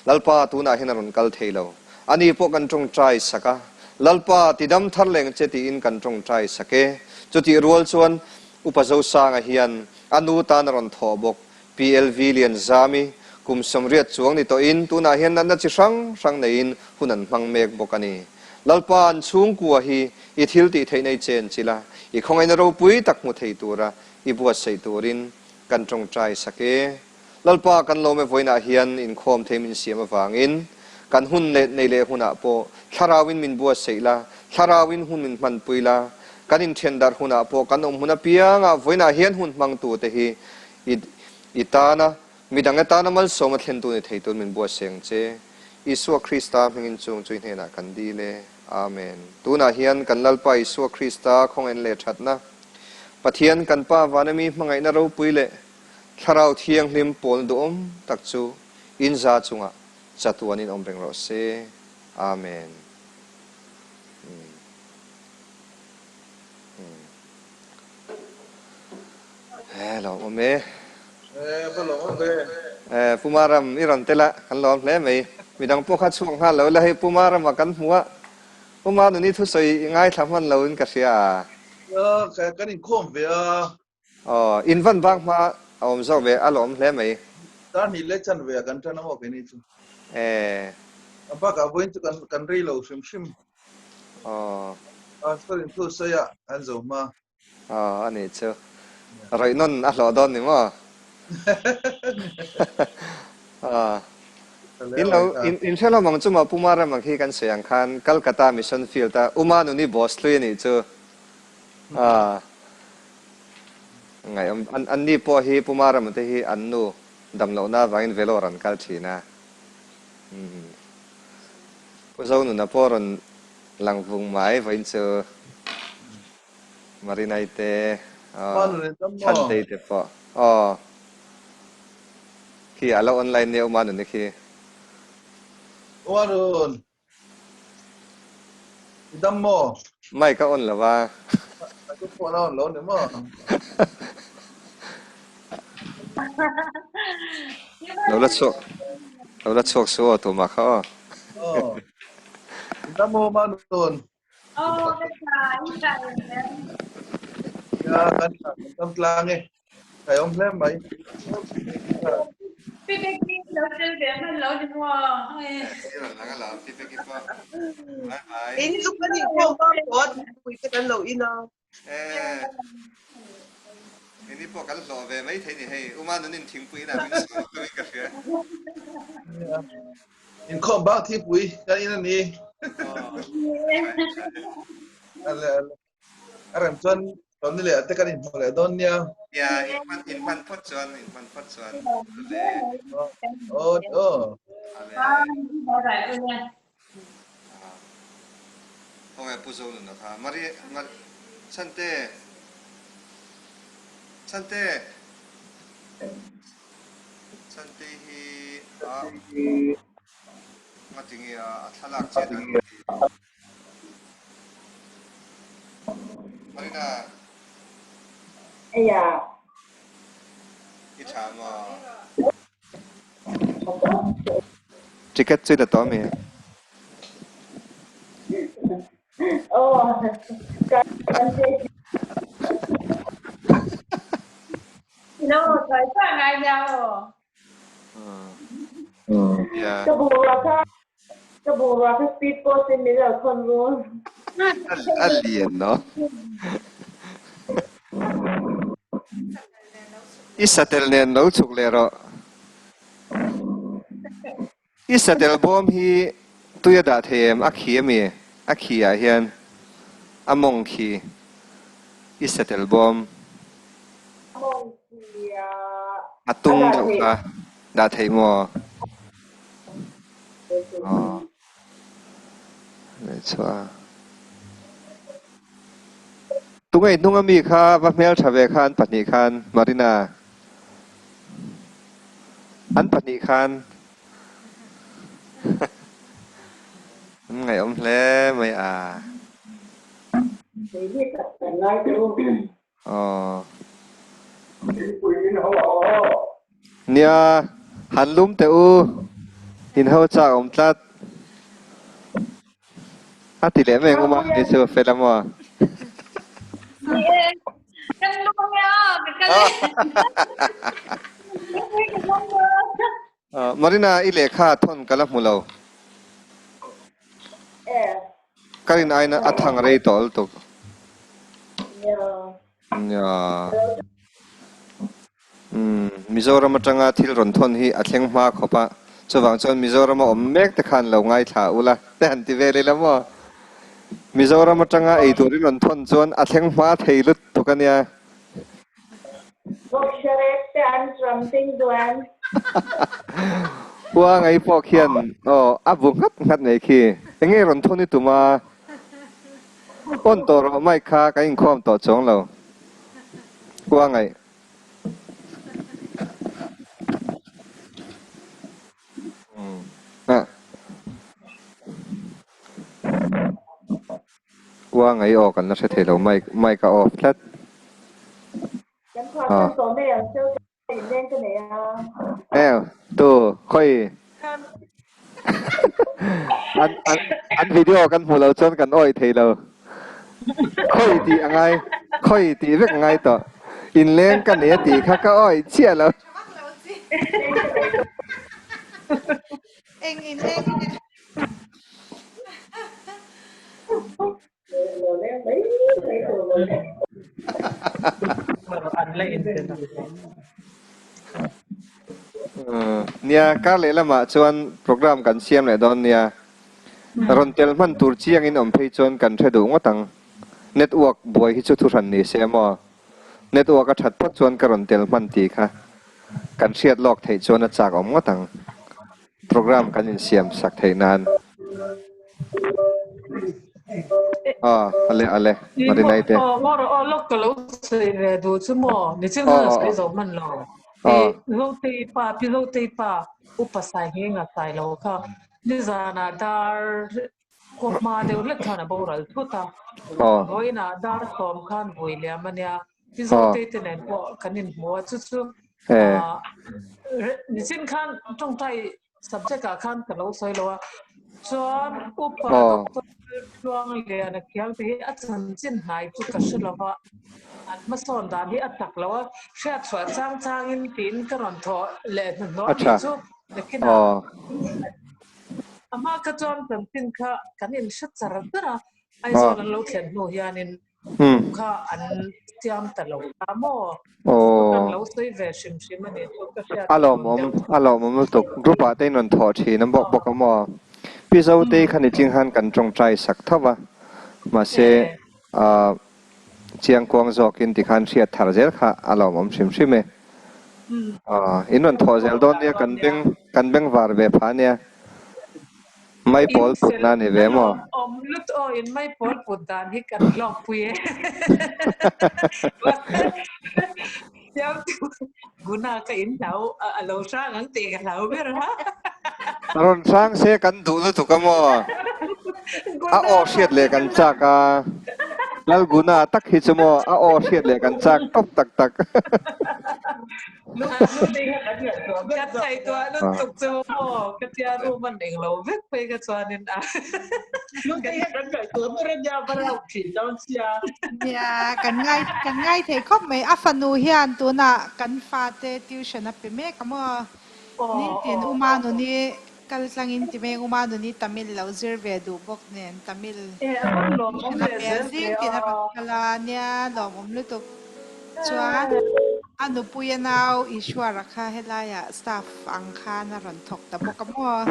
Lalpa tunah hian a rawn kal thei lo. Ani pawh kan tawngtai sak a. Lalpa ti dam thar leng che tiin kan tawngtai sak e. Chutih rual chuan Upa Zosanga hian a nu tan a rawn thawh bawk. PLV Lianzami kum 80 chuang ni tawhin tunah hian natna chi hrang hrang neiin hun an hmang mek bawk a ni. Lalpa an chhungkua hi i thil tih theih nei chen chila i khawngaihna ropui tak hmu thei tura i buatsaih turin kan tawngtai sak e. Lalpa kan lawm e vawiinah hian inkhawm thei min siam avangin kan hun leh nei leh hunah pawh thlarauin min buatsaih la, thlarauin hun min hmanpui la, kan inthen darh hunah pawh kan awm hun apiangah vawiinah hian hun hmangtute hi i i tana midang atana malsawm a thlentu ni thei tur min buatsaih ang che. Isua Krista hmingin chung chu i hnenah kan dil e. Amen. Tunah hian kan Lalpa Isua Krista khawngaihna leh thatna, Pathian kan Pa vana mi hmangaihna ropui leh Thlarau Thianghlim pawlna duhawm tak chu in za chungah chatuanin awm reng rawh se. Amen. He lawm awm e. E va lawm awm ve. E Puma ram i rawn tel a, kan lawm hle mai. Midang pawh kha chhuak nghal lo la hei Puma rama kan hmu a, Puma nuni thusawi i ngaithla hman lo in ka hria a. Nia, kan inkhawm ve a. Aw, in van bak hma a awm zawk ve a lawm hle mai. Dar hnih leh chan ve a kan tan a maw keini chu. E. A bakah vawiin chu kan kan rei lo hrim hrim. Aw. Pastor in thu sawi a an zo hma. Aw, a nih chu. Rawih nawn a hlawh dawn ni maw? Aw. In lo in in hre hlawm ang chu maw Puma ram ang khi kan sawi ang khan Calcutta Mission Field a Uma nuni boss hlui a nih chu. Aw. Ngaihawm an an ni pawh hi Puma ram te hi an nu dam lohna avangin Vellore an kal thin a. Umm. Pu Zonuna pawh rawn lang vung mai vawiin chu Marinai te aw Chhantei te pawh aw khi a lo online nia Umanuni khi. Umanun i dam maw? Mic a on lo a. Microphone a on lo ni maw? Lo la chhuak lo la chhuak su aw tumah kha aw. Aw. I dam maw Manun? Aw ka tha i tha em? Ya kan tha kan dam tlang e. Kai awm hle mai. Pi Becky lo tel ve hman lo ni maw? In chu kan inkhawm bak tawh a, thingpui te kan lo in a. Eh, ini pawh kan hlawh ve mai thei ni hei. Uma nunin thingpui inah min sawi turin ka hria. Inkhawm bak thingpui kan in a ni. Ale ale. A rem chuan Tawni leh ate kan inhmu leh dawn nia. Nia, inhman inhman phawt chuan inhman phawt chuan. Ale. Aw aw. Ale. Khawnge Pu Zonuna kha. Mari Mar Chhante. Chhante. Chhante hi a ngatinge a a thlalak chet a. Marina. Aya. I tha maw? Ticket chu la tawh mi? Oh, kan No, thoi sa ngai nhau. Yeah. Ka bu ra kha ka bu ra kha speed post in min lo thon run. A lian no. I satel nen lo chhuk leh rawh. I satel bawm hi tui a dah thei em? A khi a mi? A khi ah hian a mawng khi i satel bawm. A mawng khi ah a tung deuh kha dah theih maw? Aw. Chhuah. Tunge hnung a mi kha va hmeltha ve khan pahnih khan Marina. An pahnih khan an ngaihawm hle mai a. Aw. Nia, han lum teh u. In ho chak awm tlat. A ti leh mai ang uma ni chu fel a maw? Ni e, kan lum e a, ka kal e. Marina i lehkha thawn ka la hmu lo. Ka rin aiin a thang rei tawh lutuk. Nia. Umm, Mizoram atanga thil rawn thawn hi a thleng hma khawp a, chuvang chuan Mizorama awm mek te khan lo ngaithla ula te han ti vel ila maw? Mizoram atanga ei turin rawn thawn chuan a thleng hma thei lutuk a nia. Bawkserek te an chuam ting duan. Hua ngei pawh khian aw a bu nghat nghat mai khi. Enge rawn thawn i tum a? On tawh rawh mic kha kan inkhawm tawh chuang lo. Hua ngaih. Ua ngai aw kan la hre thei lo mic mic a off tlat. Kan phuah san tawh mai ang cheu ka in leng ka nei a. Ew tu khawi an an an video kan hmuh lo chuan kan awih thei lo. Khawi tih a ngai khawi tih vek a ngai tawh. Inleng ka nei a tih kha ka awih chiah lo. Eng inleng nge? Nia, kar leh lamah chuan program kan siam leh dawn nia. Rawn tel hman tur chiangin awm phei chuan kan hre duh ngawt ang. Network buai hi chu thuhran ni se maw? Network a that phawt chuan ka rawn tel hman tih kha kan hriat lawk theih chuan a chak awm ngawt ang. Program kan insiam sak theih nan. Aw, ale ale, Marinai te. Aw, ngawr aw lawk ka lo sawi ve duh chu maw? Nichin khan a sawi zo hman lo. Pi Zotei pa, Pi Zotei pa upa sai nghe nga sai lo kha. Nizanah dar khaw hma deuh hlek khan a boral thut a. Vawiinah dar sawm khan vui liam a nia. Pi Zotei te nen pawh kan inhmu a, chu chu nichin khan tawngtai subject ah khan ka lo sawi lo a. Chuan upa Doctor Tluangliana Khiangte hi a chanchin hnai chu ka hre lo va, an hmasawn dan hi a tak lo a, hriatchhuah chang changin tiin ka rawn thawh leh hnuhnawh a nih chu. Nakinah a hma kha chuan chanchin kha kan inhre char char a, Aizawl an lo thlen hnu hianin kha an siam ta lo ta maw? Kan lo sawi ve hrim hrim a nih chu ka hriat A lawmawm, a lawmawm lutuk. Group ah te in rawn thawh thin a bawk bawk a maw? Pi Zotei kha ni ching khan kan tawngtai sak tho va, mahse Chiangkuang zawkin tikhan hriat thar zel kha a lawmawm hrim hrim e. In rawn thawh zel dawn nia kan beng kan beng var ve pha nia. Maipawl put na ni ve maw? Awm lut aw in maipawl put dan hi kan hlawkpui e. Guna ka in hlau a lo hrang ang tih ka hlau ber a. Rawn hrang se kan duh lutuk a maw? A aw hriat leh kan chak a. Lal Guna tak hi chu maw a aw hriat leh kan chak tawp tak tak. Kan ngaihtuah lutuk chu maw ka tia room an eng lo vek phei kha chuanin a. Nia, kan ngai kan ngai thei khawp mai. A fanu hian tunah kan fate tuition a pe mek a maw? Nitin Uma nuni. kal tlangin ti mai eng Uma Nuni Tamil lo zir ve duh bawk nen Tamil Eh a rawn lawmawm a leh hmel zel zing ve tin a a. rawn kal a nia lawmawm lutuk chuan a nupui a nau Ishwara kha helaiah staff ang khan a rawn thawk ta bawk a maw.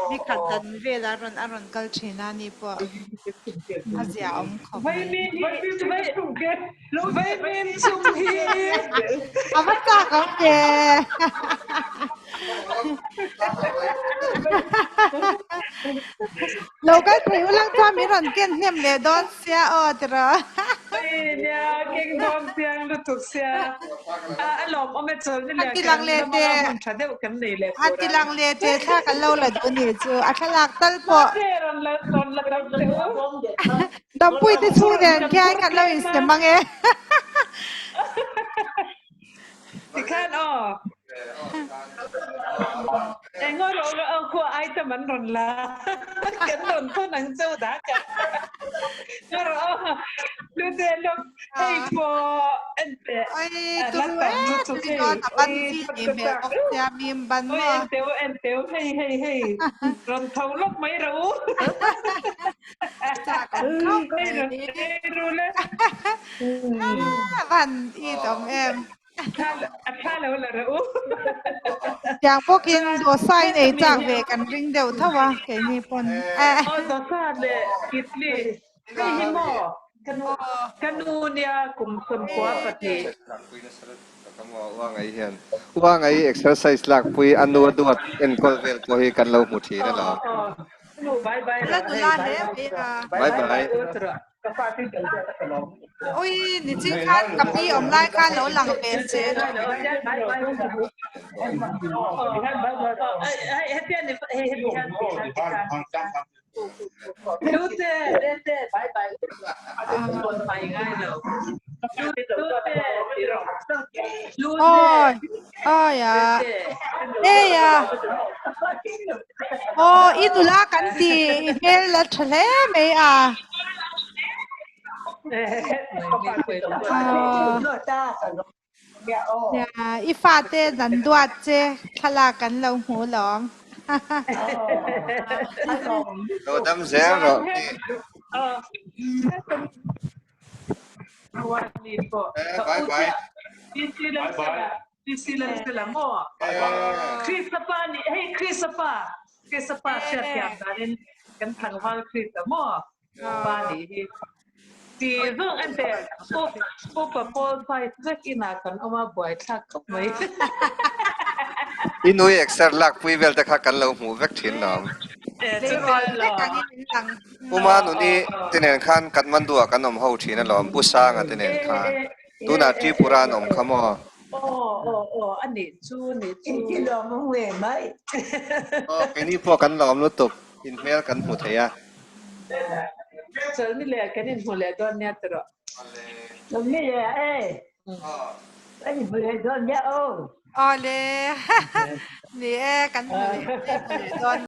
Ni khat dan velah a rawn a rawn kal thin a ni pawh a zia awm khawp mai. Vaimim chung hi. A va chak awm ve. Lo kal thei ulang chuan min rawn ken hnem leh dawn sia aw tiraw. Nia keng dawn chiang lutuk sia. A a lawmawm e chawlhni A leh ti kan lang leh lam teh. anga hun tha deuh kan nei leh A tur ti a. lang leh teh thla kan lo la duh ni chu. A thlalak tal pawh. Mate rawn la rawn la dam teh u. Dampui te chhung nen khian kan lo insem ang e. Tikhan aw. Engaw rawh rawh aw khua item an rawn la. Kan rawn thawn ang cheu dak a. Ngaw rawh aw. Hlute lawk hei pawh en teh. Oi A la turu tam e lutuk tui hei. dawn a ban Oi chi thawt nih ka hmel chak bawk deuh. sia mim ban Oi maw. en teu en teu hei hei hei. Rawn tho lawk mai rawh u. Chak an khawp Hei mai. rawn ei ru le. A van it awm em. A tha lo la rawh u. Tiang bawkin Chuan dosa in ei hemi chak hi ve kan ring deuh tho a keini pawn. Aw dosa leh idli hei hi maw ka nu ka nu nia kum 12. Uangai hian Uangai exercise lakpui a nu a duat enkawl vel pawh hi kan lo hmu thin alawm. Bye bye La rawh hei nula bye hle bye mai a. Bye bye. Ui nichin khan ka pi awm lai khan lo lang ve che. Awi awi a ei a aw i nula kan ti i hmel la tha hle mai a. Nia i fate zan duat che thlalak kan lo hmu lawm. Lo dam zel rawh pi. Bye bye. Ti zawng en teh upa pawl fight vek inah kan awm a buaithlak khawp mai. I nui exer lak pui vel te kha kan lo hmuh vek thin lo. Uma nuni te nen khan Kathmandu ah kan awm ho thin alawm Pu Sanga te nen khan. Tunah Tripura an awm kha maw? Aw keini pawh kan lawm lutuk. Inhmel kan hmu thei a. Chawlhni leh kan inhmu leh dawn nia tiraw. Chawlhni leh e. Kan inhmu leh dawn nia aw. Awle. Ni e, kan hmu leh hmu leh dawn nia.